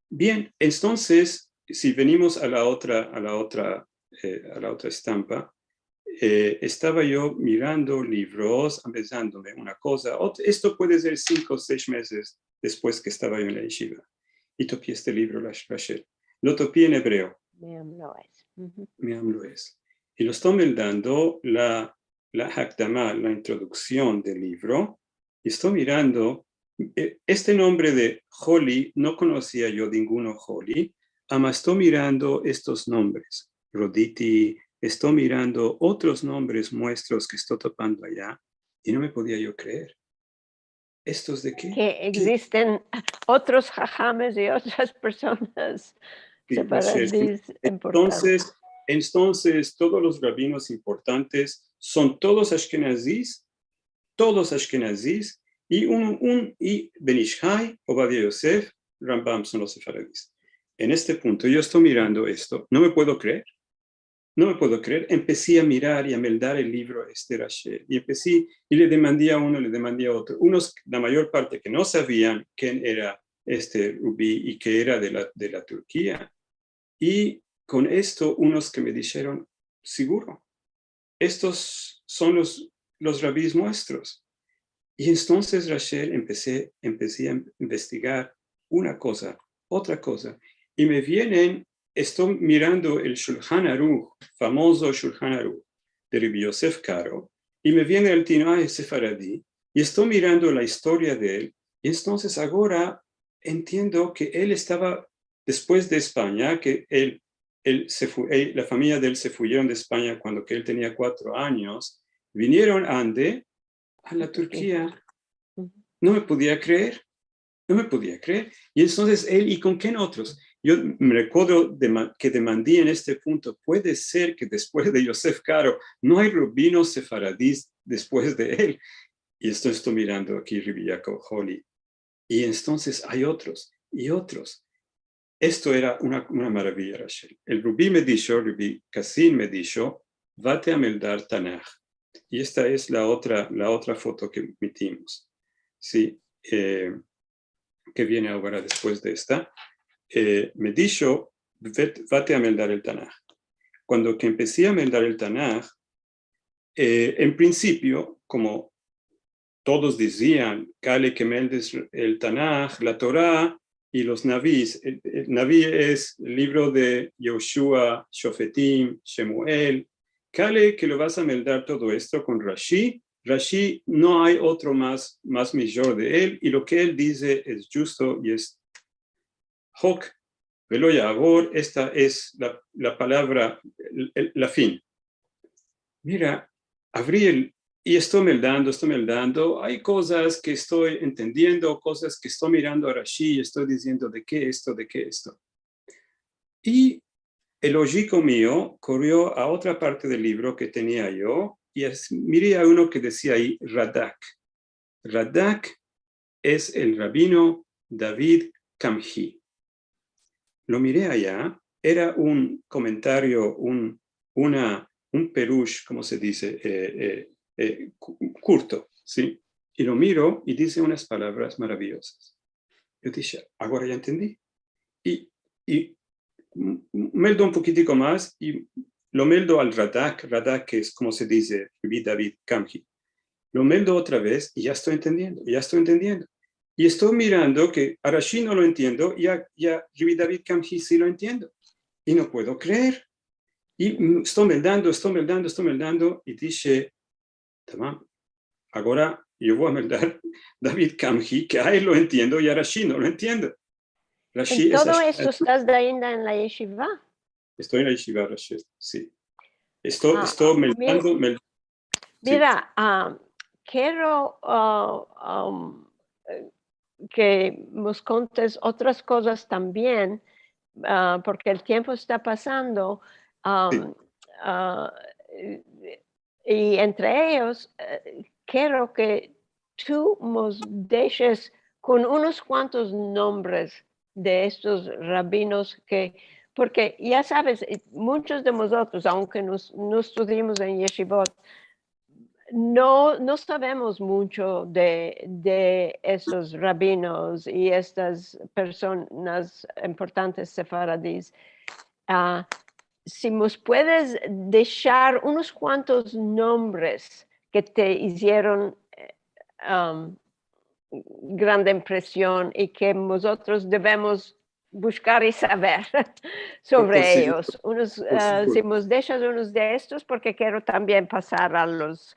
bien, entonses, si venimos a la otra, a la otra, eh, a la otra estampa, eh, estava yo mirando livros, ambezandome una koza, ot-, esto puede ser sinko o sesh mezes despues ke estava yo en la yeshiva. I topi este livro, Ra-, Rashel. Lo topi en ebreo. Me'am Loez. Uhu. Me'am Loez. I lo esto meldando la, la hakdama, la introduksion del livro, i esto mirando, eh, este nombre de Holi, no konosia yo dinguno Holi, ama esto mirando estos nombres, Roditi, esto mirando otros nombres muestros ke esto topando aya, i no me podia yo kreer. Estos de ke? Ke egzisten otros hahames i otras personas sefaradis importantes. Entonses, entonses, todos los rabinos importantes son todos ashkenazis, todos ashkenazis, i un, un, i Ben Ish Hai, Ovadia Yosef, Rambam son los sefaradis. En este punto, yo esto mirando esto, no me puedo kreer. No me puedo kreer. Empesi a mirar i a meldar el livro este Rashel. I empesi, i le demandi a uno, le demandi a otro. Unos, la mayor parte ke no savian ken era este rabi i ke era de la, de la Turkia. I kon esto, unos ke me disheron, "Siguro, estos son los, los rabis muestros." I entonses, Rashel, empesi, empesi a investigar una koza, otra koza, i me vienen, esto mirando el Shulhan Aruh, famozo Shulhan Aruh, de Rabbi Yosef Karo, i me viene al tino, a, es sefaradi, i esto mirando la istoria de el, i entonses agora entiendo ke el estava despues de Espanya, ke el, el se fu-, el, la famiya de el se fuyeron de Espanya kuando ke el tenia kuatro anyos, vinieron ande, a la Turkia. Uhu. No me podia kreer. No me podia kreer. I entonses el, i kon ken otros? Yo me rekuerdo de ma-, ke demandi en este punto, puede ser ke despues de Yosef Karo no ay rabinos sefaradis despues de el. I esto esto mirando aki, Rabbi Yaakov Holi. I entonses ay otros, i otros. Esto era una, una maraviya, Rashel. El rabi me disho, Rabbi Kassin me disho, "Vate a meldar Tanaj." I esta es la otra, la otra foto ke metimos, si? Eh, ke viene agora despues de esta. Eh, me disho, "Vet-, vate a meldar el Tanaj." Kuando ke empesi a meldar el Tanaj, eh, en prinsipio, komo todos dizian, "Kale ke meldes el Tanaj, la Tora i los navis." El, el navi es el livro de Yoshua, Shofetim, Shemuel. "Kale ke lo vas a meldar todo esto kon Rashi. Rashi, no ay otro mas, mas mijor de el, i lo ke el dize es djusto i es hok, velo ya'avor, esta es la, la palavra, el, el, la fin." Mira, avri el, i esto meldando, esto meldando, ay kozas ke esto entendiendo, kozas ke esto mirando a Rashi, i esto diziendo, "De ke esto, de ke esto?" I el ojiko mio korio a otra parte del livro ke tenia yo, i es-, miri a uno ke dizia ayi, Radak. Radak es el rabino David Kamhi. Lo miri aya, era un komentario, un, una, un perush, komo se dize, e, e, e, ku-, kurto, si? I lo miro i dize unas palavras maraviyozas. Yo dishe, agora ya entendi. I, i m-, m-, meldo un pokitiko mas i lo meldo al Radak, Radak es, komo se dize, Rebi David Kamhi. Lo meldo otra vez i ya esto entendiendo, ya esto entendiendo. I esto mirando ke a Rashi no lo entiendo i a, i a Rebi David Kamhi si lo entiendo. I no puedo kreer. I, mm, esto meldando, esto meldando, esto meldando, i dishe, tamam, agora yo vo a meldar David Kamhi, ke a el lo entiendo i a Rashi no lo entiendo. Rashi es... Todo esto estas ainda en la yeshiva? Esto en la yeshiva, Rashi, si. Esto, esto meldando, mel-, si. Mira, ah, kero, ah, am, eh, ke mos kontes otras kozas tambien, ah, porke el tiempo esta pasando, am, si, ah, i entre eyos, eh, kero ke tu mos deshes kon unos kuantos nombres de estos rabinos ke, porke ya saves, eh, munchos de mozotros, aunke nos, no estudiemos en yeshivot, no, no savemos muncho de, de estos rabinos i estas personas importantes sefaradis. Ah, si mos puedes deshar unos kuantos nombres ke te izieron, eh, am, grande impresion i ke mozotros devemos bushkar i saver sovre eyos. Unos, ah, si mos deshas unos de estos, porke kero tambien pasar a los,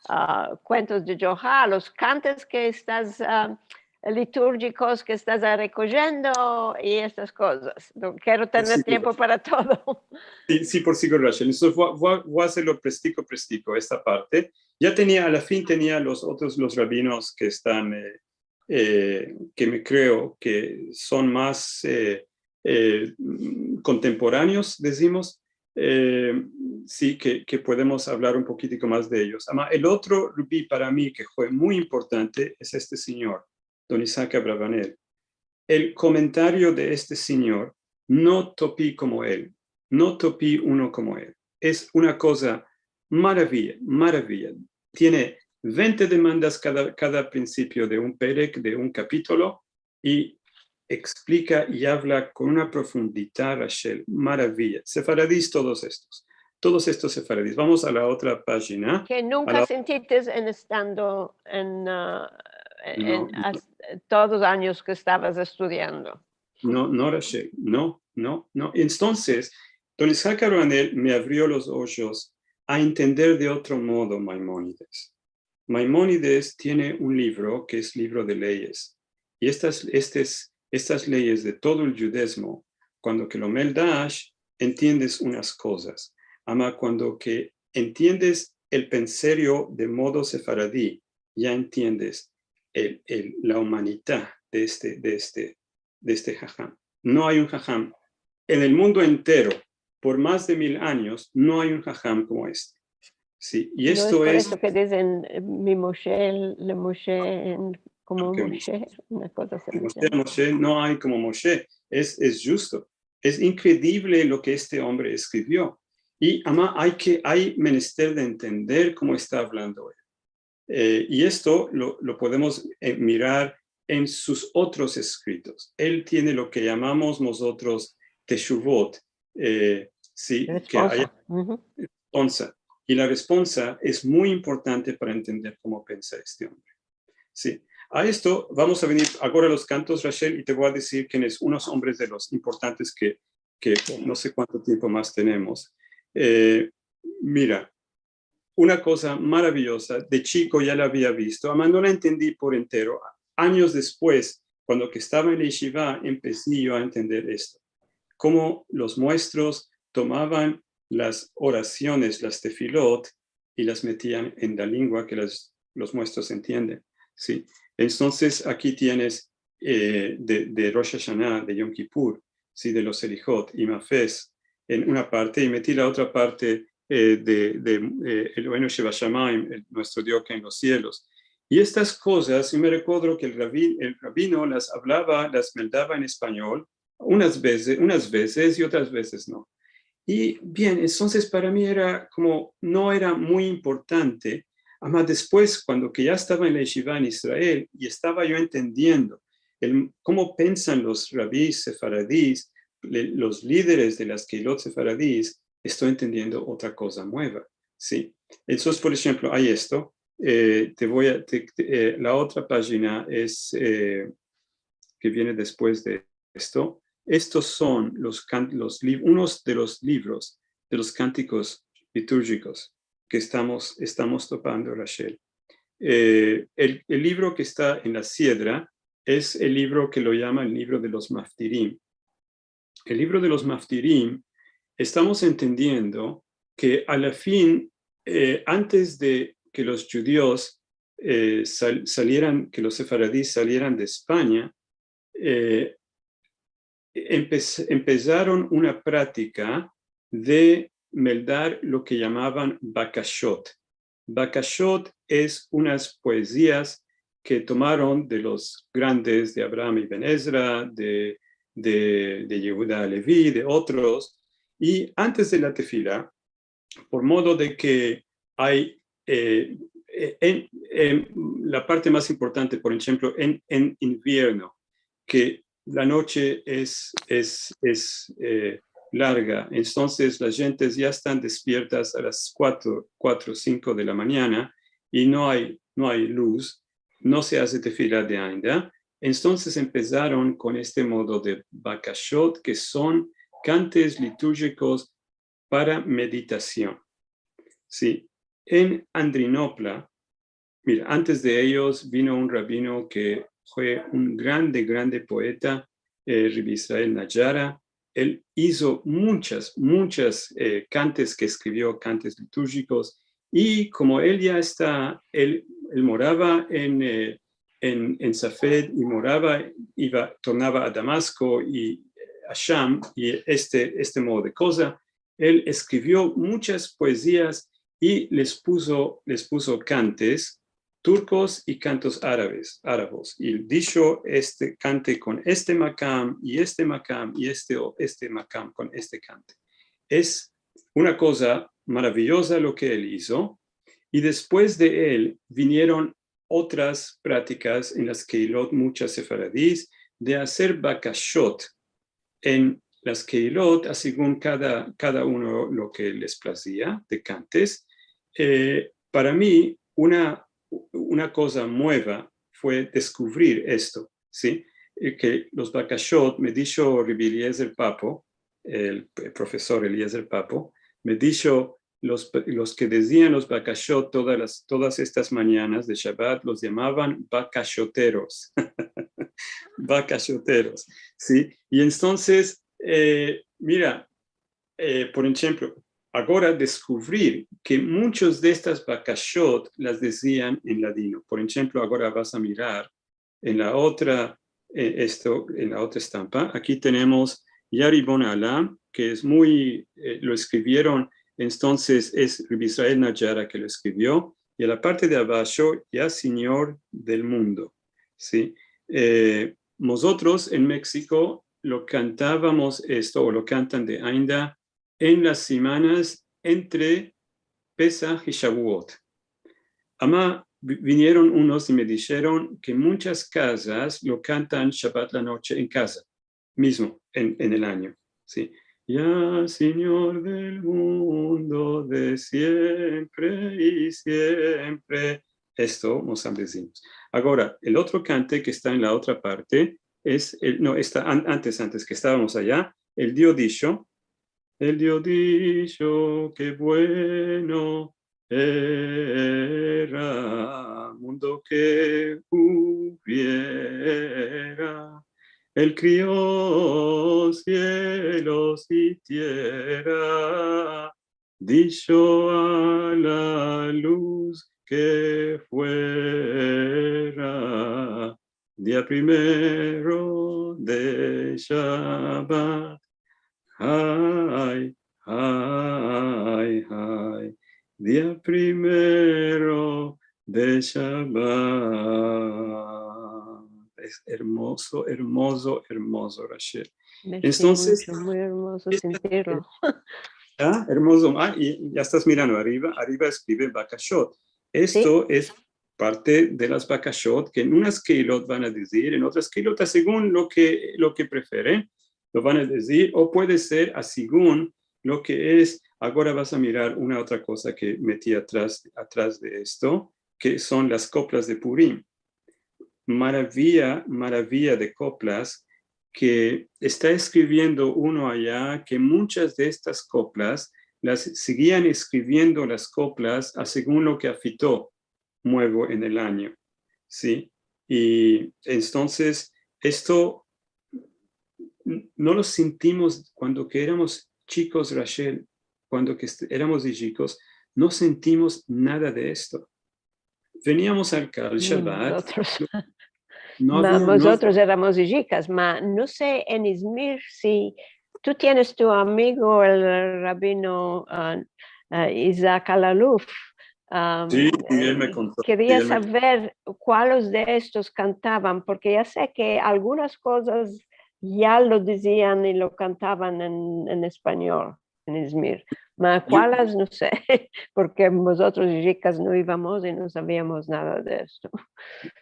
ah, kuentos de Djoha, a los kantes ke estas, ah, liturjikos ke estas rekoyendo i estas kozas. No kero tener tiempo para todo. Si, si, por seguro, Rachel. Entonses, vo, vo, vo azerlo prestiko, prestiko, esta parte. Ya tenia, a la fin tenia los otros, los rabinos ke estan, eh, eh, ke me kreo ke son mas, eh, eh, mm, kontemporaneos, dizimos, eh, si, ke, ke podemos avlar un pokitiko mas de eyos. Ama, el otro rabi para mi ke fue muy importante es este sinyor, Don Isaac Abravanel. El komentario de este sinyor, no topi komo el, no topi uno komo el. Es una koza maraviya, maraviya. Tiene vente demandas kada, kada prinsipio de un perek, de un kapitolo, i eksplika i avla kon una profundidad, Rachel, maraviya. Sefaradis todos estos. Todos estos sefaradis. Vamos a la otra pajina. Ke nunka sintites en estando en, ah, en, no, no, as-, todos anyos ke estavas estudiando. No, no, Rachel, no, no, no. Entonses, Don Isaac Abravanel me avrio los ojos a entender de otro modo Maimonides. Maimonides tiene un livro ke es livro de leyes. I estas, estes, estas leyes de todo el djudezmo, kuando ke lo meldash, entiendes unas kozas. Ama kuando ke entiendes el penserio de modo sefaradi, ya entiendes el, el, la umanidad de este, de este, de este haham. No ay un haham en el mundo entero, por mas de mil anyos, no ay un haham komo este. Si, i esto es por esto ke dizen, eh, mi Moshe, le Moshe, en, komo Moshe, una koza asi. Moshe, Moshe, no ay komo Moshe. Es, es djusto. Es inkredivle lo ke este ombre eskrivio. I ama ay ke, ay menester de entender komo esta avlando el. Eh, i esto lo, lo podemos, eh, mirar en sus otros eskritos. El tiene lo ke yamamos mozotros teshuvot, eh, si, ke ay responsa. I la responsa es muy importante para entender komo pensa este ombre. Si. A esto vamos a venir agora a los kantos, Rachel, i te vo a dizir kenes unos ombres de los importantes ke, ke no se kuanto tiempo mas tenemos. Eh, mira, una koza maraviyoza, de chiko ya la avia visto, ama no la entendi por entero. Anyos despues, kuando ke estava en la yeshiva, empesi yo a entender esto. Komo los muestros tomavan las orasiones, las tefilot, i las metian en la lengua ke las, los muestros entienden, si. Entonses, aki tienes, eh, de, de Rosh Hashanah, de Yom Kippur, si, de los Selijot, i Mafes, en una parte, i meti la otra parte, eh, de, de, eh, Eloheinu Shebashamayim, el, nuestro Dio ke en los sielos. I estas kozas, yo me rekuerdo ke el rabi-, el rabino las avlava, las meldava en espanyol, unas vezes, unas vezes i otras vezes no. I bien, entonses para mi era komo, no era muy importante, ama despues, kuando ke ya estava en la yeshiva en Israel i estava yo entendiendo el, komo pensan los rabis sefaradis, le, los lideres de las kehilot sefaradis, esto entendiendo otra koza mueva, si? Entonses, por enshemplo, ay esto, eh, te vo a, te, te, eh, la otra pajina es, eh, ke viene despues de esto. Estos son los kan-, los liv-, unos de los livros de los kantikos liturjikos ke estamos, estamos topando, Rachel. Eh, el, el livro ke esta en la siedra es el livro ke lo yaman el livro de los Maftirim. El livro de los Maftirim, estamos entendiendo ke a la fin, eh, antes de ke los djudios, eh, sal-, salieran, ke los sefaradis salieran de Espanya, eh, empe-, empesaron una pratika de meldar lo ke yamavan bakashot. Bakashot es unas poezias ke tomaron de los grandes, de Abraham Ibn Ezra, de, de, de Yehuda Halevi, de otros, i antes de la tefila, por modo de ke ay, eh, eh, en, en la parte mas importante, por enshemplo, en, en invierno, ke la noche es, es, es, eh, larga, entonses las djentes ya estan despiertas a las kuatro, kuatro, sinko de la manyana i no ay, no ay luz, no se aze tefila de ainda. Entonses empesaron kon este modo de bakashot, ke son kantes liturjikos para meditasion. Si, en Andrinopla, mira, antes de eyos vino un rabino ke fue un grande, grande poeta, eh, Rabbi Israel Najara. El izo munchas, munchas, eh, kantes ke eskrivio, kantes liturjikos, i komo el ya esta, el, el morava en, eh, en, en Safed i morava, iva, tornava a Damasko i, eh, a Sham, i este, este modo de koza, el eskrivio munchas poezias i les puzo, les puzo kantes turkos i kantos arabes, arabos. I disho este kante kon este makam, i este makam, i este o este makam kon este kante. Es una koza maraviyoza lo ke el izo, i despues de el vinieron otras pratikas en las kehilot munchas sefaradis de azer bakashot en las kehilot, a segun kada, kada uno lo ke les plazia de kantes. Eh, para mi, una, una koza mueva fue deskuvrir esto, si? Eh, ke los bakashot, me disho Rabbi Eliezer Papo, el, el profesor Eliezer Papo, me disho, los, los ke dezian los bakashot todas las, todas estas manyanas de Shabat los yamavan bakashoteros. Bakashoteros, si? I entonses, eh, mira, eh, por enshemplo, agora deskuvrir ke munchos de estas bakashot las dezian en ladino. Por enshemplo, agora vas a mirar en la otra, eh, esto, en la otra estampa. Aki tenemos Yaribon Alam, ke es muy, eh, lo eskrivieron, entonses es Rabbi Israel Najara ke lo eskrivio, i a la parte de abasho, Ya Sinyor del Mundo, si? Eh, mozotros en Meksiko lo kantavamos esto, o lo kantan de ainda, en las simanas entre Pesah i Shavuot. Ama, vi-, vinieron unos i me disheron ke munchas kazas lo kantan Shabat la noche en kaza, mizmo en, en el anyo, si? Ya Sinyor del mundo de siempre i siempre. Esto mos ambezimos. Agora, el otro kante ke esta en la otra parte es el, no, esta an-, antes, antes ke estavamos aya, el Dio disho, el Dio disho ke bueno era mundo ke uviera. El krio sielos i tiera, disho a la luz ke fuera, dia primero de Shabat. Hay, hay, hay, dia primero de Shabat. Es ermozo, ermozo, ermozo, Rachel. Mersi muncho, muy ermozo sentirlo. Ah, ermozo. Ah, i ya estas mirando ariva. Ariva eskrive bakashot. Esto es parte de las bakashot ke en unas keilot van a dizir, en otras keilot, segun lo ke, lo ke preferen, lo van a dizir, o puede ser a segun lo ke es. Agora vas a mirar una otra koza ke meti atras, atras de esto, ke son las koplas de Purim. Maraviya, maraviya de koplas, ke esta eskriviendo uno aya ke muchas de estas koplas las sigian eskriviendo las koplas a segun lo ke afito muevo en el anyo, si? I entonses esto n-, no lo sentimos kuando ke eramos chikos, Rachel, kuando ke est-, eramos chikos, no sentimos nada de esto. Veniamos al, al Shabat. Mozotros, no, no, mozotros eramos chikas, ma no se en Izmir si tu tienes tu amigo el rabino, ah, ah, Isaac Alaluf. Ah, si, i el me konto, keria saver kualos de estos kantavan, porke ya se ke algunas kozas ya lo dizian i lo kantavan en, en espanyol en Izmir. Ma kualas, no se, porke mozotros chikas no ivamos i no saviamos nada de esto.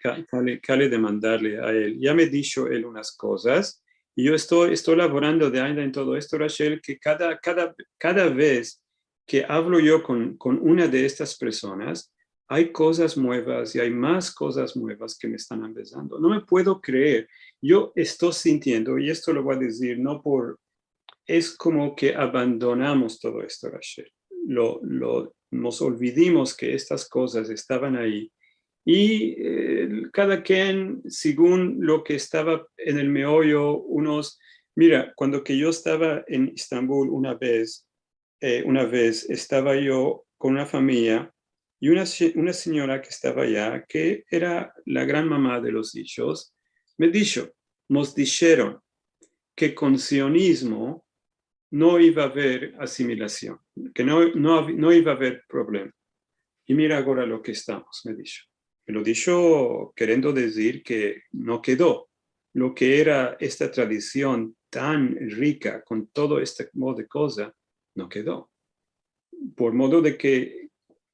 Ka-, kale, kale demandarle a el. Ya me disho el unas kozas. I yo esto, esto lavorando de ayda en todo esto, Rachel, ke kada, kada, kada vez ke avlo yo kon, kon una de estas personas, ay kozas muevas i ay mas kozas muevas ke me estan ambezando. No me puedo kreer. Yo esto sintiendo, i esto lo vo a dizir no por es komo ke abandonamos todo esto, Rachel. Lo, lo, mos olvidimos ke estas kozas estavan ayi. I, eh, kada ken segun lo ke estava en el meoyo, unos, mira, kuando ke yo estava en Estambul una vez, eh, una vez estava yo kon una famiya i una se-, una sinyora ke estava aya, ke era la gran mama de los ijos, me disho, mos disheron ke kon sionizmo no iva a aver asimilasion, ke no, no av-, no iva a aver problema. I mira agora lo ke estamos, me disho. Me lo disho keriendo dizir ke no kedo. Lo ke era esta tradision tan rika, kon todo este modo de koza, no kedo. Por modo de ke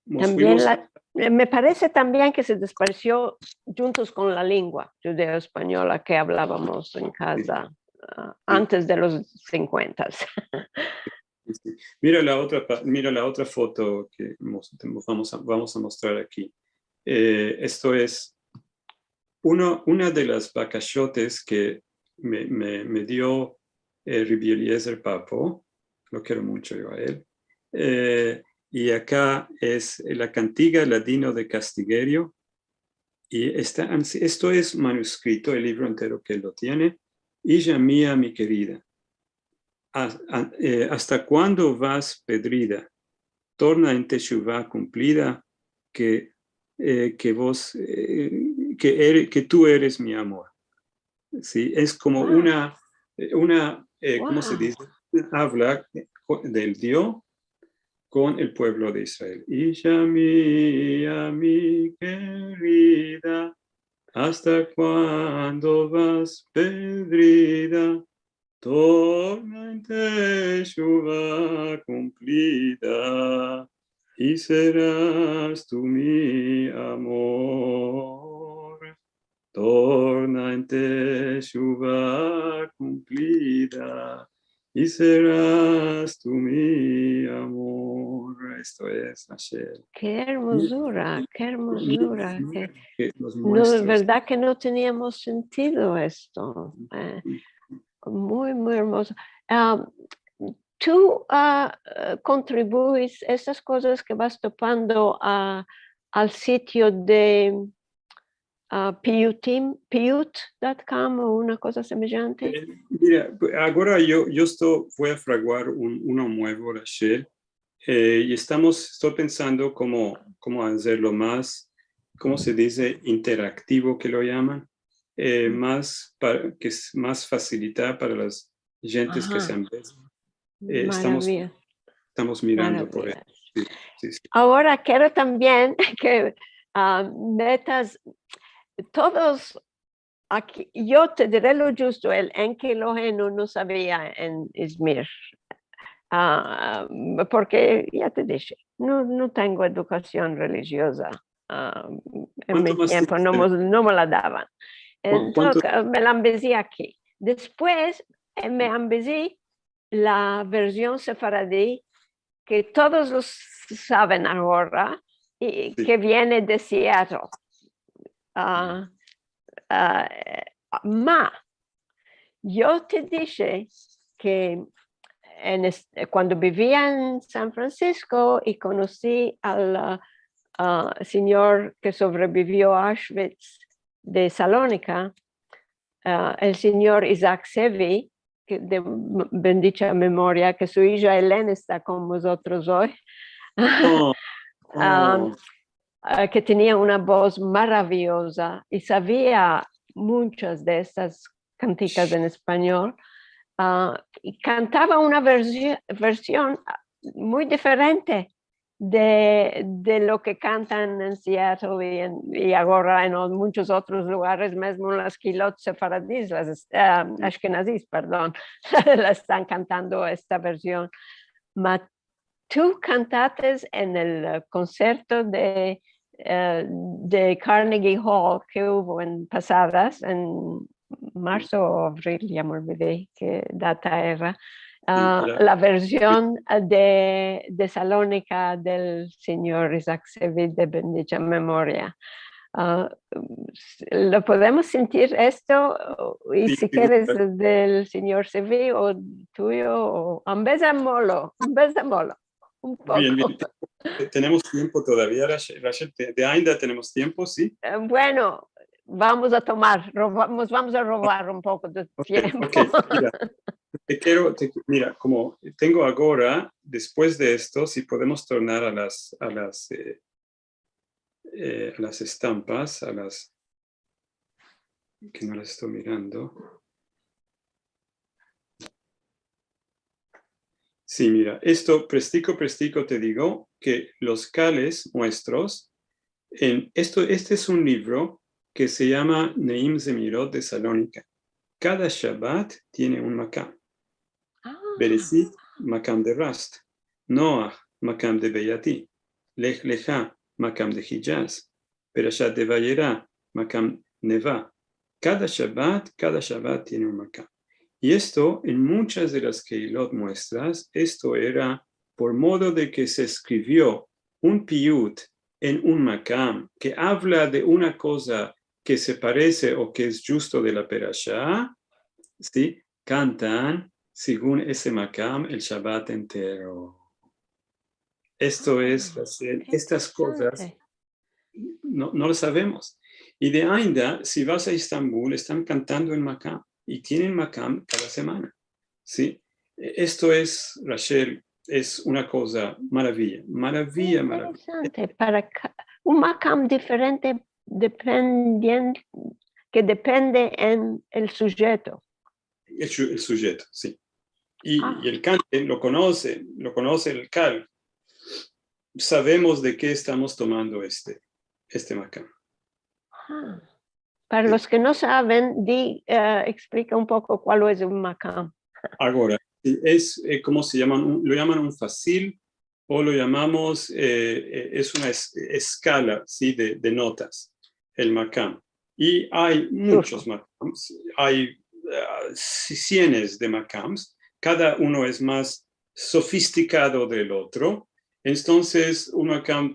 mos fuimos. Tambien la, eh, me parese tambien ke se desparesio djuntos kon la lengua djudeo-espanyola ke avlavamos en kaza, ah, antes de los sinkuentas. Si, si. Mira la otra pa-, mira la otra foto ke mos-, vamos a, vamos a mostrar aki. Eh, esto es uno, una de las bakashotes ke me, me, me dio, eh, Rabbi Eliezer Papo, lo kero muncho yo a el. Eh, i aka es la kantiga Ladino de Kastigerio, i esta, esto es manuskrito, el livro entero ke el lo tiene, Ija mia, mi kerida, a-, a-, eh, asta kuando vas pedrida? Torna en teshuva kumplida, ke, eh, ke vos, eh, ke er-, ke tu eres mi amor. Si, es komo una, eh, una, eh, komo se dize? Una avla, eh, del Dio kon el puevlo de Israel. Ija mia, mi kerida, asta kuando vas pedrida? Torna en teshuva kumplida, i seras tu mi amor. Torna en teshuva kumplida, i seras tu mi amor. Esto es, Rachel. Ke ermozura, ke ermozura, ke, ke mos muestra. No, verdad ke no teniamos sentido esto. Eh, muy, muy ermozo. Ah, tu, ah, eh, kontribuyes estas kozas ke vas topando a, al sitio de, ah, piyutim, piyut dot com o una koza semejante? Eh, mira, agora yo, yo esto, vo a fraguar un, uno muevo, Rachel, eh, i estamos, esto pensando komo, komo azerlo mas, komo se dize, interaktivo, ke lo yaman, eh, mas pa-, ke es mas fasilita para las djentes ke se ambezan. Eh, estamos, estamos mirando por esto. Si, si, si. Agora kero tambien ke, ah, metas todos aki, yo te dire lo djusto, el Enki Eloheinu no se avia en Izmir. Ah, porke, ya te dishe, no, no tengo edukasion relijioza. Ah, en mi tiempo no me, no me la davan. Entonses, me la ambezi aki. Despues, eh, me ambezi la verzion sefaradi ke todos los saven agora i ke viene de Seattle. Ah, ah, ma, yo te dishe ke en es-, kuando bivia en San Francisco i konosi al, ah, ah, sinyor ke sovrevivio a Auschwitz de Salonika, ah, el sinyor Isaac Sevi, ke de m-, bendicha memoria, ke su ija Elena esta kon mozotros oy. Ah, ah, ke tenia una voz maraviyoza i savia munchas de estas kantikas en espanyol, ah, i kantava una versi-, version, ah, muy diferente de, de lo ke kantan en Seattle i en, i agora en o-, munchos otros lugares, mezmo en las kehilot sefaradis, las es-, ah, ashkenazis, pardon, la estan kantando esta version. Ma tu kantates en el, eh, konserto de, eh, de Carnegie Hall ke uvo en pasadas, en marso o avril, ya me olvidi ke data era, ah, la version de, de Salonika del sinyor Isaac Sevi de bendicha memoria. Ah, lo podemos sentir esto, i si keres, del sinyor Sevi o tuyo, o, ambezamolo, ambezamolo un poko. Bien, bien. Te-, tenemos tiempo todavia, Rachel. Rachel, de, de ainda tenemos tiempo, si? Eh, bueno, vamos a tomar, roba-, nos vamos a robar un poko de tiempo. Ok, ok, mira, te kero, te, mira, komo tengo agora, despues de esto, si podemos tornar a las, a las, eh, eh, a las estampas, a las ke no las esto mirando. Si, mira, esto, prestiko, prestiko te digo ke los kales muestros, en esto, este es un livro ke se yama Neim Zemirot de Salonika. Kada Shabat tiene un makam. Ah. Bereshit, makam de Rast. Noah, makam de Beit Yati. Lech Lecha, makam de Hijaz. Perashat de Vayera, makam Neva. Kada Shabat, kada Shabat tiene un makam. I esto, en munchas de las kehilot muestras, esto era por modo de ke se eskrivio un piyut en un makam ke avla de una koza ke se parese o ke es djusto de la perasha, si, kantan segun ese makam el Shabat entero. Esto es, ah, estas kozas interesante. No, no lo savemos. I de ainda, si vas a Estambul, estan kantando en makam, i tienen makam kada semana, si. E-, esto es, Rachel, es una koza maraviya, maraviya, maraviya. Interesante. Para ka-, un makam diferente dependien-, ke depende en el sujeto. El su-, el sujeto, si. I, ah, i el kante lo konose, lo konose el kal. Savemos de ke estamos tomando este, este makam. Ah. Para, si, los ke no saven, di, eh, eksplika un poko kual es un makam. Agora, es, eh, komo se yaman? Un, lo yaman un fasil, o lo yamamos, eh, eh, es una es-, eskala, si, de, de notas, el makam. I ay munchos makams, ay, ah, si-, sienes de makams, kada uno es mas sofistikado del otro. Entonses, un makam,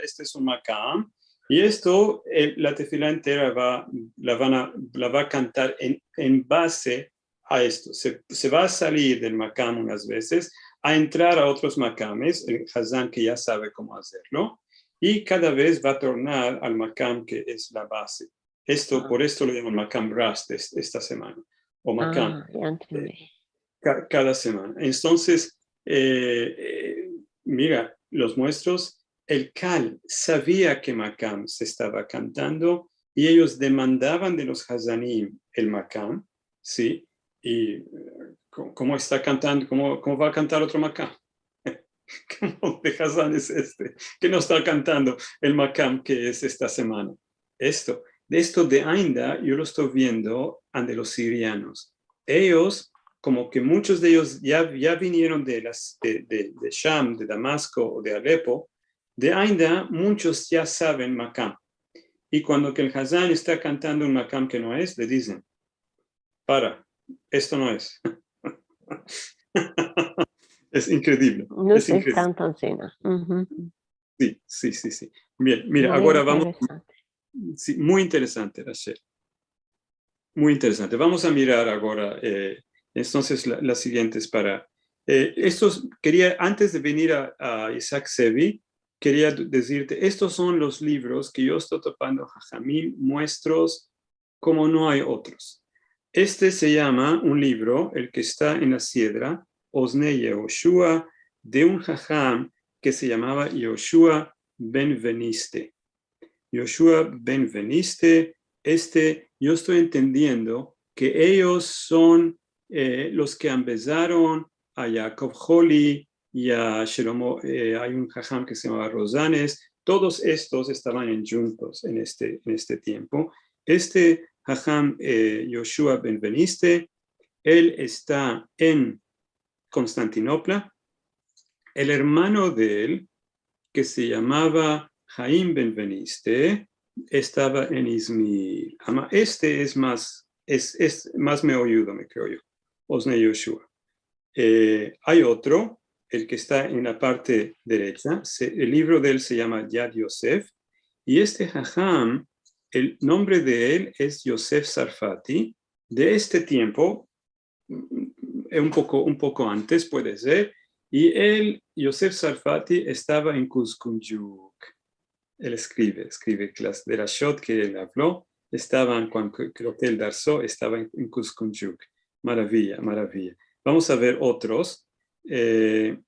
este es un makam, i esto, eh, la tefila entera va, la van a, la va a kantar en, en baze a esto. Se, se va a salir del makam unas vezes, a entrar a otros makames, el hazan ke ya save komo azerlo, i kada vez va a tornar al makam ke es la baze. Esto, ah, por esto lo yaman makam Rast es-, esta semana, o makam, ah, ya entendi, eh, ka-, kada semana. Entonses, eh, eh, mira, los muestros, el kal savia ke makam se estava kantando, i eyos demandavan de los hazanim el makam, si, i, eh, ko-, komo esta kantando, komo, komo va a kantar otro makam? Komo de hazan es este ke no esta kantando el makam ke es esta semana? Esto, de esto de ainda, yo lo esto viendo ande los sirianos. Eyos, komo ke munchos de eyos ya, ya vinieron de las, de, de, de Sham, de Damasko o de Alepo, de ainda munchos ya saven makam. I kuando ke el hazan esta kantando un makam ke no es, le dizen: "Para, esto no es." Es inkredivle, es inkredivle. Tanto ansina. Si, si, si, si. Bien, mira, agora vamos. Si, muy interesante, Rachel. Muy interesante. Vamos a mirar agora, eh, entonses, la, las siguientes para, eh, estos, keria, antes de venir a, a Isaac Sevi, keria d-, dizirte, estos son los livros ke yo esto topando hahamim muestros komo no ay otros. Este se yama un livro, el ke esta en la siedra, Ozne Yehoshua, de un haham ke se yamava Yehoshua ben Veniste. Yehoshua ben Veniste, este, yo esto entendiendo ke eyos son, eh, los ke ambezaron a Yaakov Holi i a Shelomo, eh, ay un haham ke se yamava Rozanes. Todos estos estavan endjuntos en este, en este tiempo. Este haham, eh, Yehoshua ben Veniste, el esta en Konstantinopla. El ermano de el, ke se yamava Haim ben Veniste, estava en Izmir. Ama este es mas, es, es mas meoyudo, me kreo yo, Ozne Yehoshua. Eh, ay otro, el ke esta en la parte derecha, se, el livro de el se yama Yad Yosef, i este haham, el nombre de el es Yosef Sarfati, de este tiempo, mm, un poko, un poko antes, puede ser, i el, Yosef Sarfati, estava en Kuzguncuk. El eskrive, eskrive ke las derashot ke el avlo estavan, kuando ke-, kreo ke el darso estava en, en Kuzguncuk. Maraviya, maraviya. Vamos a ver otros. Eh,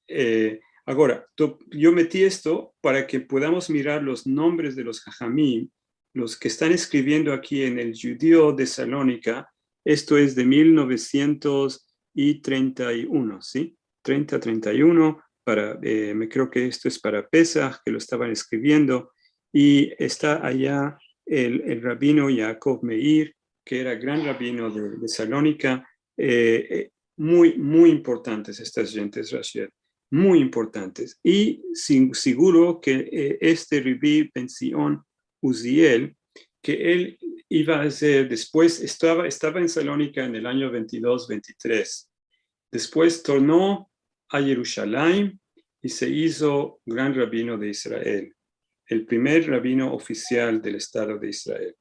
eh, agora, to-, yo meti esto para ke podamos mirar los nombres de los hahamim, los ke estan eskriviendo aki en el Djudeo de Salonika, esto es de mil novesientos i trenta i uno, si? Trenta, trenta i uno, para, eh, me kreo ke esto es para Pesah, ke lo estavan eskriviendo, i esta aya el, el rabino Yaakov Meir, ke era gran rabino de, de Salonika, eh, eh, muy, muy importantes estas djentes, Rachel, muy importantes. I sin-, siguro ke, eh, este Rabi Ben Zion Uziel, ke el iva a ser, despues estava, estava en Salonika en el anyo ventidos, ventitres. Despues torno a Yerushalayim i se izo gran rabino de Israel, el primer rabino ofisial del Estado de Israel.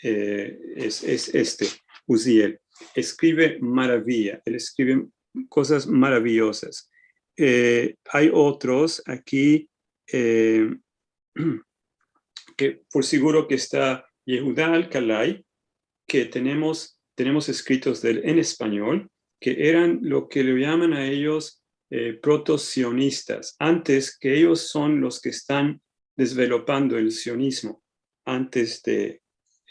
Eh, es, es este, Uziel. Eskrive maraviya, el eskrive kozas maraviyozas. Eh, ay otros aki, eh, ke por siguro ke esta Yehuda Alkalai, ke tenemos, tenemos eskritos de el en espanyol, ke eran lo ke le yaman a eyos, eh, proto-sionistas, antes ke eyos son los ke estan desvelopando el sionizmo, antes de,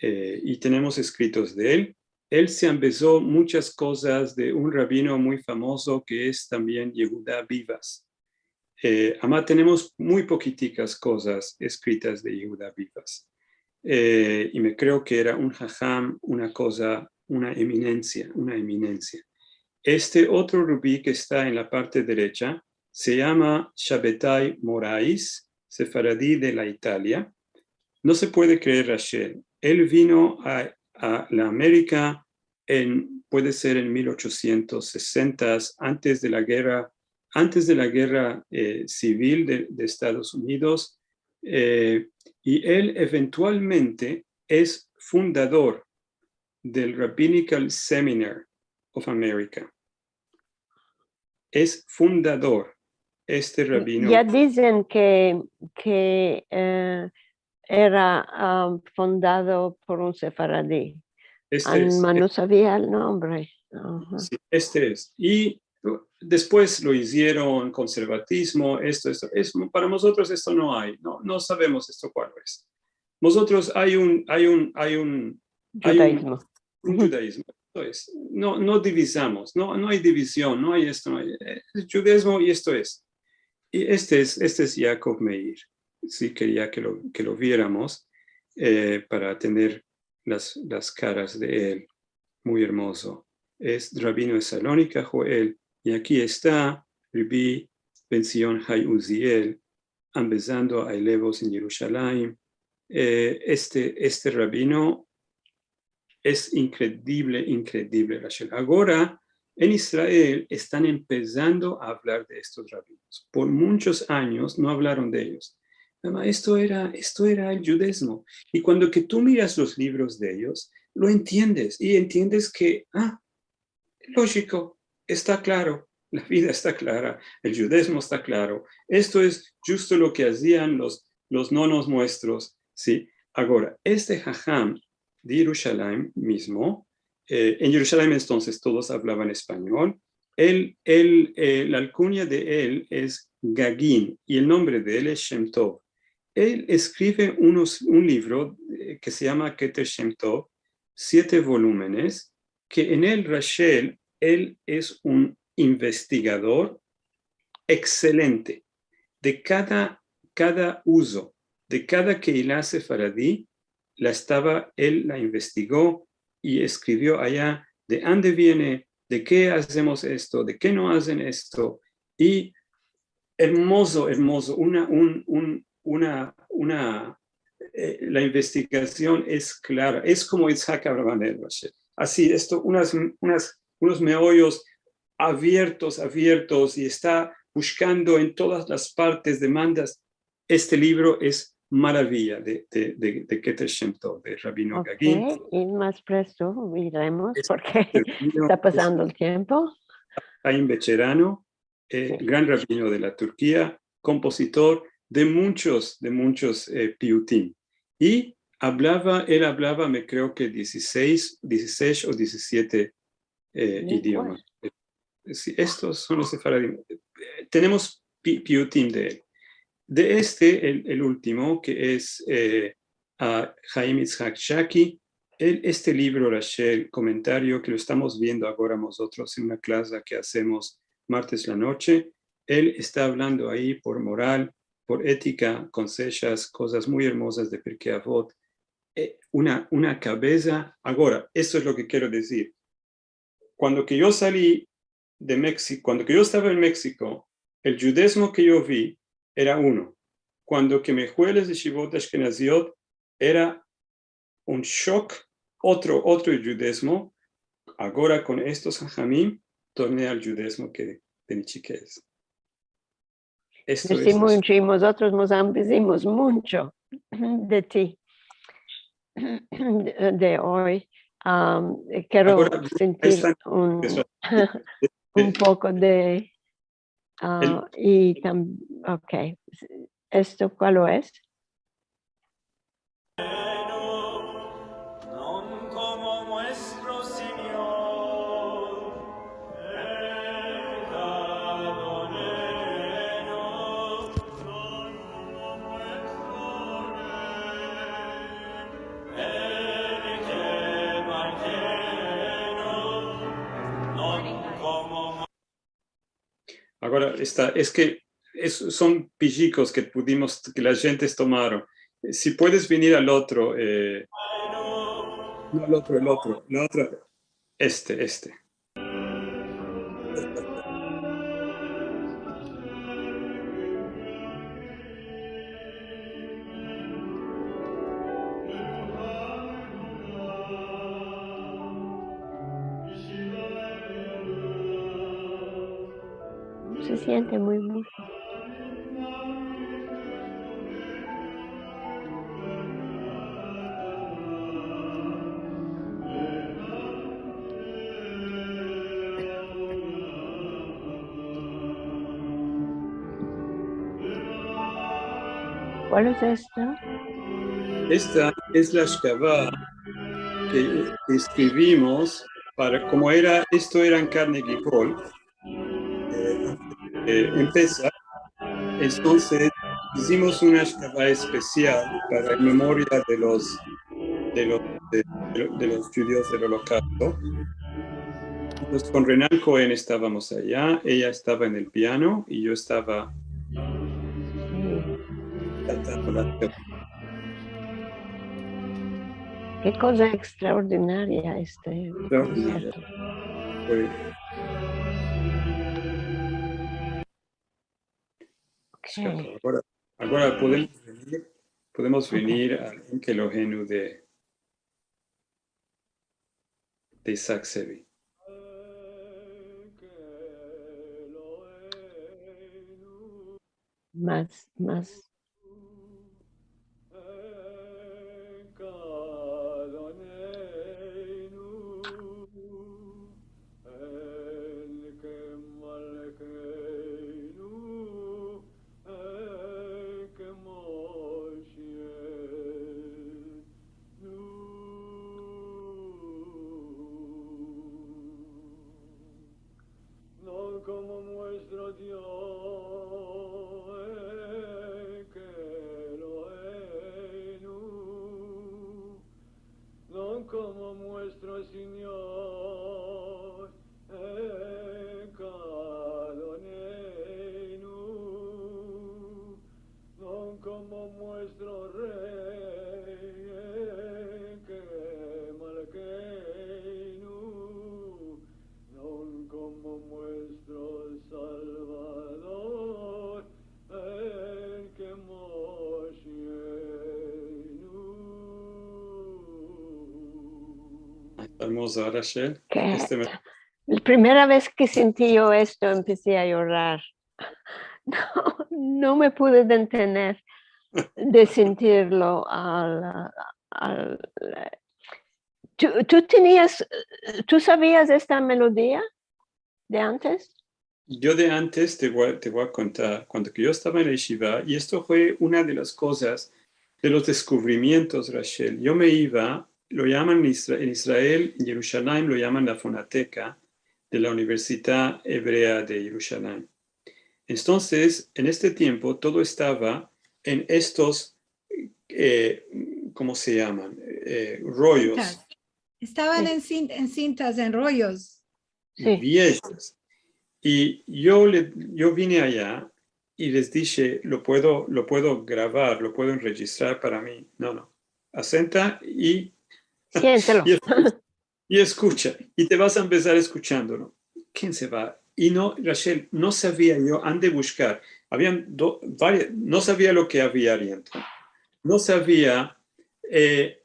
eh, i tenemos eskritos de el. El se ambezo munchas kozas de un rabino muy famozo ke es tambien Yehuda Bivas. Eh, ama tenemos muy pokitikas kozas eskritas de Yehuda Bivas. Eh, i me kreo ke era un haham, una koza, una eminensia, una eminensia. Este otro Rabi ke esta en la parte derecha se yama Shabetai Morais, sefaradi de la Italia. No se puede kreer, Rachel. El vino a, a la Amerika en, puede ser en mil ochosientos sesentas, antes de la gerra, antes de la gerra, eh, sivil de, de Estados Unidos, eh, i el eventualmente es fundador del Rabbinical Seminar of America. Es fundador este rabino. Ya dizen ke, ke, eh, era, ah, fundado por un sefaradi. Este es, ama no savia el nombre. Aha. Si, este es. I, uh, despues lo izieron konservatizmo, esto, esto. Es, para mozotros esto no ay. No, no savemos esto kual es. Mozotros ay un, ay un, ay un, ay un djudaizmo. Un djudaizmo. Esto es. No, no divizamos, no, no ay divizion, no ay esto, no ay, eh, es djudaizmo i esto es. I este es, este es Yaakov Meir. Si keria ke lo, ke lo vieramos, eh, para tener las, las karas de el. Muy ermozo. es rabino de Salonika, Joel, i aki esta Rabi Ben Sion Hay Uziel, ambezando a elevos en Yerushalayim. Eh, este, este rabino es inkredivle, inkredivle, Rachel. Agora, en Israel estan empesando a avlar de estos rabinos. Por munchos anyos no avlaron de eyos. Ama, esto era, esto era el djudezmo. I kuando ke tu miras los livros de eyos, lo entiendes i entiendes ke, ah, lojiko, esta klaro, la vida esta klara, el djudezmo esta klaro. Esto es djusto lo ke azian los, los nonos muestros, si? Agora, este haham de Yerushalayim mizmo, eh, en Yerushalayim entonses todos avlavan espanyol. El, el, eh, la alkunya de el es Gagin i el nombre de el es Shem Tov. El eskrive unos, un livro, eh, ke se yama Keter Shem Tov, siete volumenes, ke en el Rachel, el es un investigador ekselente de kada, kada uzo, de kada keila sefaradi, la estava, el la investigo i eskrivio aya de ande viene, de ke azemos esto, de ke no azen esto, i ermozo, ermozo, una, un, un, una, una, eh, la investigasion es klara, es komo Itzhak Abravanel, Rachel. Asi, esto, unas, unas, unos meoyos aviertos, aviertos, i esta bushkando en todas las partes, demandas. Este livro es maraviya de, de, de, de Keter Shem Tov, de Rabino Gagin. Ok, i mas presto miremos, porke esta pasando el tiempo. Haim Becherano, eh, gran rabino de la Turkia, kompositor de munchos, de munchos, eh, piyutim. I avlava, el avlava, me kreo ke dizisesh, dizisesh o dizisiete, eh, idiomas. Si, estos son los sefaradim. Eh, tenemos pi-, piyutim de el. De este, el, el ultimo, ke es, eh, a Haim Itzhak Shaki, el, este livro, Rachel, komentario, ke lo estamos viendo agora mozotros en una klasa ke azemos martes la noche, el esta avlando ayi por moral, por etika, konseshas, kozas muy ermozas de Pirkei Avot. Eh, una, una kaveza. Agora, esto es lo ke kero dizir. Kuando ke yo sali de Meksiko, kuando ke yo estava en Meksiko, el djudezmo ke yo vi era uno. Kuando ke me fui a las yeshivot ashkenaziot, era un shok, otro, otro djudezmo. Agora kon estos hahamim, torne al djudezmo ke de mi chikez. Esto es. Mersi muncho, i mozotros mos ambezimos muncho de ti, de, de oy. Am, kero sentir un, un poko de, ah, i tam-, ok. Esto, kualo es? Agora, esta, es ke es, son pijikos ke pudimos, ke las djentes tomaron. Si puedes venir al otro, eh, no al otro, el otro, la otra, este, este. Se siente muy, muy. Kualo es esta? Esta es la ashkava ke eskrivimos para, komo era, esto era en Carnegie Hall, eh, eh, empesa. Entonses, izimos una ashkava espesial para la memoria de los, de los, de, de, de los djudios del Olokausto. Entonses, kon Renan Cohen estavamos aya, eya estava en el piano i yo estava kantando la ashkava. Ke koza ekstraordinaria este konserto. Pues, agora, agora podemos venir, podemos venir al En Kelohenu de, de Isaac Sevi. Mas, mas. No komo muestro Dio Kelohenu, no komo muestro Sinyor Ekadonenu, no komo muestro Rey Kemalkeinu, no komo muestro Salvador Ekemoshienu. Ay, esta ermoza, Rachel. Ke la primera vez ke sinti yo esto, empesi a yorrar. No, no me pude detener de sintirlo al, al, tu, tu tenias, tu savias esta melodia de antes? Yo de antes te vo a, te vo a kontar, kuando ke yo estava en la yeshiva, i esto fue una de las kozas, de los deskuvrimientos, Rachel. Yo me iva, lo yaman en Isra-, en Israel, en Yerushalayim, lo yaman la fonoteka de la Universidad Ebrea de Yerushalayim. Entonses, en este tiempo, todo estava en estos, eh, komo se yaman? Eh, royos. Sintas. Estavan en cin-, en sintas, en royos. Si. Viejas. I yo le, yo vine aya i les dishe, "Lo puedo, lo puedo gravar, lo puedo enrejistrar para mi?" "No, no. Asenta i, sientelo, i eskucha, i eskucha, i te vas a empesar eskuchandolo." Ken se va? I no, Rachel, no savia yo ande bushkar. Avian do-, varia-, no savia lo ke avia adientro. No savia, eh,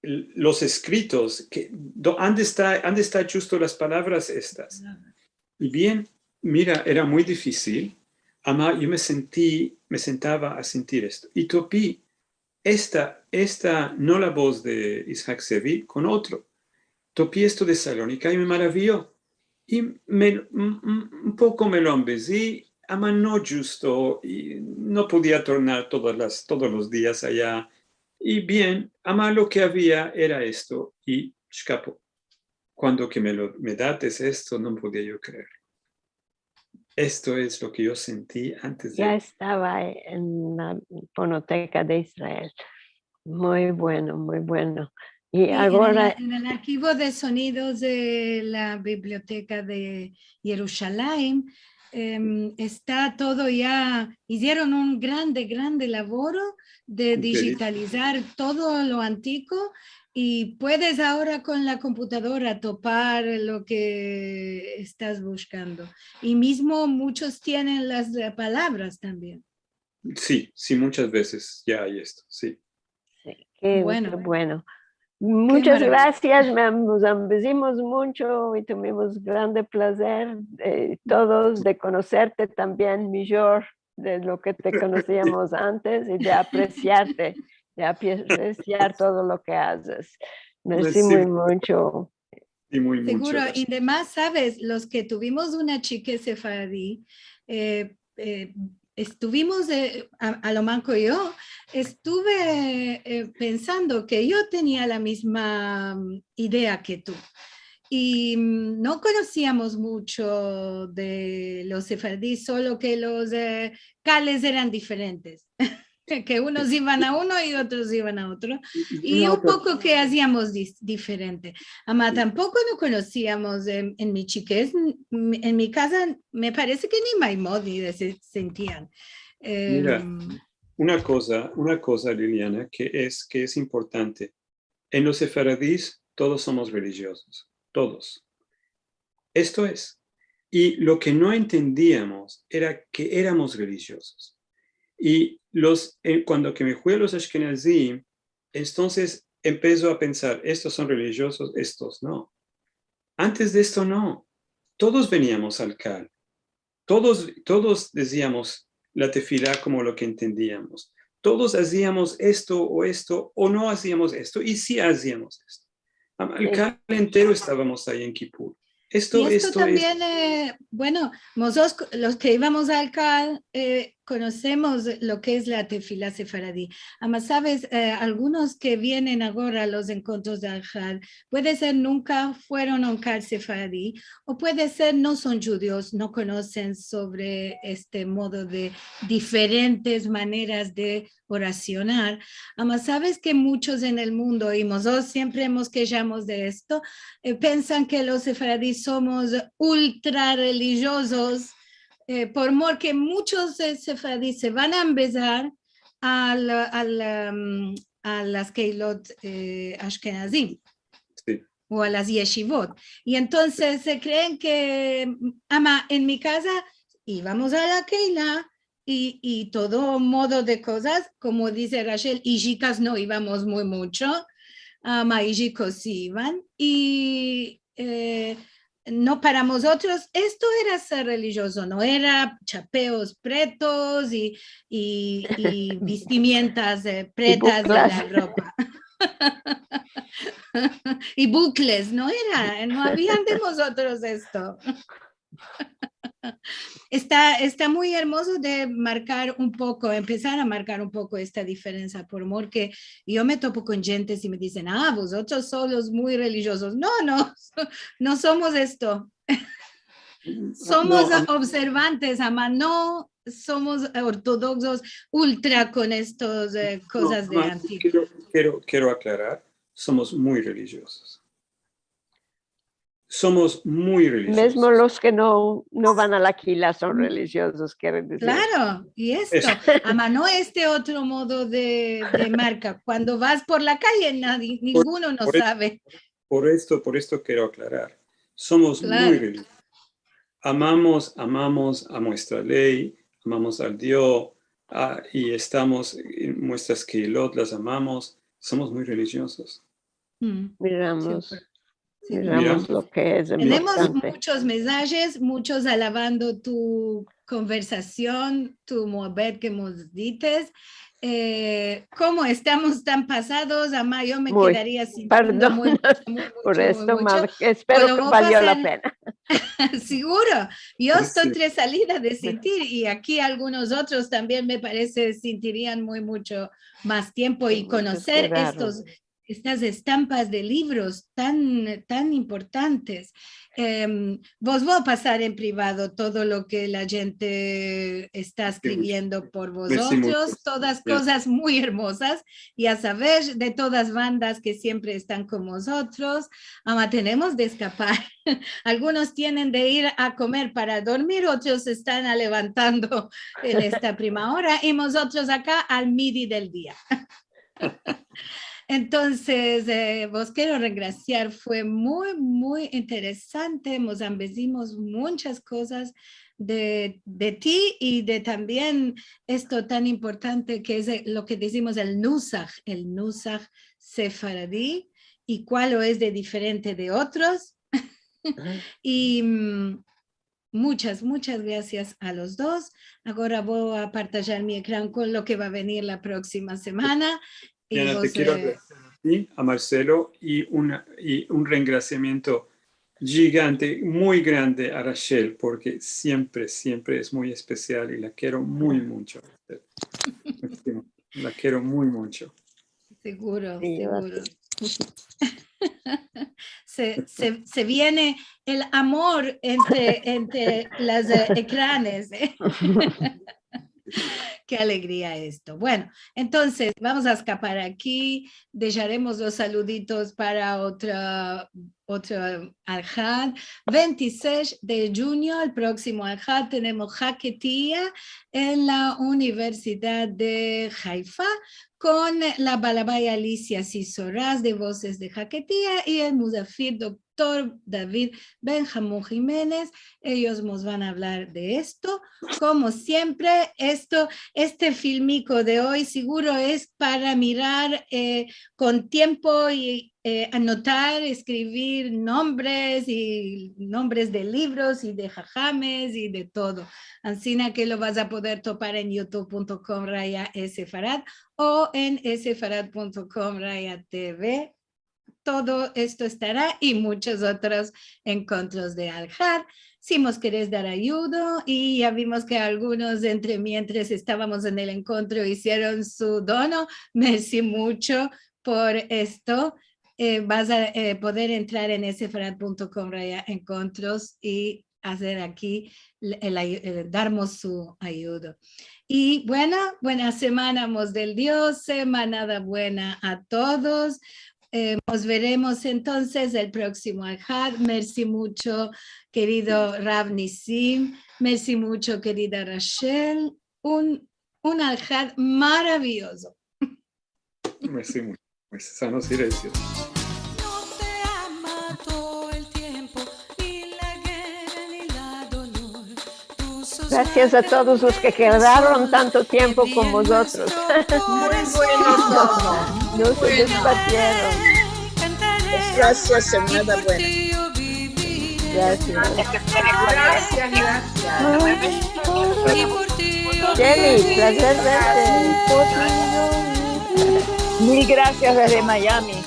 los eskritos, ke, do-, ande esta, ande esta djusto las palavras estas. I bien, mira, era muy difisil, ama yo me senti, me sentava a sintir esto. I topi esta, esta, no la voz de Isaac Sevi, kon otro. Topi esto de Salonika i me maraviyo. I me, un, un, un poko me lo ambezi, ama no djusto, i no podia tornar todas las, todos los dias aya. I bien, ama lo ke avia era esto, i eskapo. Kuando ke me lo, me dates esto, no podia yo kreer. Esto es lo ke yo senti antes de... Ya estava en la fonoteka de Israel. Muy bueno, muy bueno. I agora en el, en el arkivo de sonidos de la biblioteka de Yerushalayim, em, esta todo ya, izieron un grande, grande lavoro de dijitalizar todo lo antiko i puedes agora kon la komputadora topar lo ke estas bushkando. I mizmo munchos tienen las, eh, palavras tambien. Si, si, munchas vezes ya ay esto, si. Si, ke bueno, ke bueno. Munchas grasias, mos ambezimos muncho i tuvimos grande plazer, eh, todos de konoserte tambien mijor de lo ke te konosiamos antes i de apresiarte, de apresiar todo lo ke azes. Mersi muy muncho. Si, muy muncho. Seguro, i demas, saves, los ke tuvimos una chike sefaradi, eh, eh, estuvimos, eh, a, a lo manko yo, estuve, eh, pensando ke yo tenia la mizma, mm, idea ke tu. I, mm, no konosiamos muncho de los sefaradis, solo ke los, eh, kales eran diferentes. Ke unos ivan a uno i otros ivan a otro. I un poko ke aziamos dis-, diferente. Ama tampoko no konosiamos en, en mi chikez, n-, en mi kaza, me parese ke ni Maimonides se, sentian. Mira, em, una koza, una koza, Liliana, ke es, ke es importante. En los sefaradis todos somos relijozos, todos. Esto es. I lo ke no entendiamos era ke eramos relijiozos. I los, eh, kuando ke me fui a los Ashkenazim, entonses empeso a pensar, estos son relijiozos, estos no. Antes de esto no. Todos veniamos al Kal. Todos, todos deziamos la tefila komo lo ke entendiamos. Todos aziamos esto o esto, o no aziamos esto, i si aziamos esto. Am-, el Kal entero estavamos ayi en Kipur. Esto, esto es. I esto tambien, eh, bueno, mozotros, los ke ivamos al Kal, eh, konosemos lo ke es la tefila sefaradi. Ama, saves, eh, algunos ke vienen agora a los enkontros de Ahad, puede ser nunka fueron a un Kal sefaradi, o puede ser no son djudios, no konosen sovre este modo de diferentes maneras de orasionar. Ama, saves ke muchos en el mundo, i mozotros siempre mos kejamos de esto, eh, pensan ke los sefaradi somos ultra relijiozos, eh, por mor ke muchos, eh, sefaradi se van a ambezar al, al, am, a las keilot, eh, ashkenazim. Si. O a las yeshivot. I entonses se kreen ke, ama, en mi kaza ivamos a la keila i, i todo modo de kozas, komo dize Rachel, ijikas no ivamos muy mucho, ama, ijikos si ivan, i, eh, no, para mozotros esto era ser relijiozo, no era chapeos pretos i, i, i vestimientas, eh, pretas de la ropa. I bukles, no era, no avian de mozotros esto. Esta, esta muy ermozo de markar un poko, empesar a markar un poko esta diferensia, por mor ke yo me topo kon djentes i me dizen, "Ah, vozotros sois los muy relijiozos." No, no, no somos esto. Somos observantes, ama, no somos ortodoksos ultra kon estos, eh, kozas de antiguo. Kero, kero, kero aklarar, somos muy relijiozos. Somos muy relijiozos. Mizmo los ke no, no van a la keila son relijiozos, kere dizir. Klaro, i esto, ama, no este otro modo de, de marka. Kuando vas por la kaye, nadi-, ninguno no save. Por esto, por esto kero aklarar. Somos muy relijiozos. Amamos, amamos a muestra ley, amamos al Dio, a, i estamos en muestras keilot, las amamos, somos muy relijiozos. Miramos, miramos lo ke es importante. Tenemos muchos mensajes, muchos alavando tu konversasion, tu muhabet ke mos dites. Eh, komo estamos tan pasados, ama, yo me kedaria sintiendo muy mucho, muy mucho, muy mucho. Por esto, espero ke valio la pena. Seguro. Yo esto tres salidas de sintir, i aki algunos otros tambien me parese sintirian muy mucho mas tiempo i konoser estos estas estampas de livros tan, tan importantes. Em, vos vo a pasar en privado todo lo ke la djente esta eskriviendo por vozotros, todas kozas muy ermozas, ya saves, de todas bandas ke siempre estan kon mozotros. Ama, tenemos de eskapar. Algunos tienen de ir a komer para dormir, otros estan alevantando en esta prima ora, i mozotros aka al midi del dia. Entonses, eh, vos kero rengrasiar, fue muy, muy interesante, mos ambezimos munchas kozas de, de ti i de tambien esto tan importante ke es, eh, lo ke dizimos el nusah, el nusah sefaradi, i kualo es de diferente de otros. I, mm, Muchas, muchas grasias a los dos. Agora vo a partajar mi ekran kon lo ke va a venir la proksima semana. I Diana, te kero agradesiar a ti, a Marcelo, i una, i un rengrasiamiento djigante, muy grande a Rachel, porke siempre, siempre es muy espesial i la kero muy muncho. Muchistimo. La kero muy muncho. Seguro, seguro. Se, se, se viene el amor entre, entre las, eh, ekranes, eh. Ke alegria esto. Bueno, entonses, vamos a eskapar aki. Desharemos los saluditos para otra otro Alhad. Ventisesh de djunyo, el proksimo Alhad, tenemos Haketia en la Universidad de Haifa kon la balabay Alicia Sisoraz de Vozes de Haketia i el muzafir doktor David Benjamin Jimenez. Eyos mos van a avlar de esto. Komo siempre, esto, este filmiko de oy siguro es para mirar, eh, kon tiempo i, eh, anotar, eskrivir nombres i nombres de livros i de hahames i de todo. Ansina ke lo vas a poder topar en youtube punto com raya sefarad o en sefarad punto com raya tv. Todo esto estara i munchos otros enkontros de Alhad. Si mos keres dar ayudo, i ya vimos ke algunos entre mientres estavamos en el enkontro izieron su dono, mersi muncho por esto. Eh, vas a, eh, poder entrar en sefarad punto com raya enkontros i azer aki el, el ayu-, eh, darmos su ayudo. I bueno, buena semana, mos del Dios, semanada buena a todos. Eh, mos veremos entonses el proksimo Alhad. Mersi muncho, kerido Rav Nisim. Mersi muncho, kerida Rachel. Un, un Alhad maraviyozo. Mersi muncho. Mersi, sanos i rezios. Grasias a todos los ke kedaron tanto tiempo kon vozotros. Muy bueno todo. No se despatieron. Grasias, semanada buena. Grasias. Grasias, grasias. Ay, Jenny, plazer verte. Mil grasias desde Miami.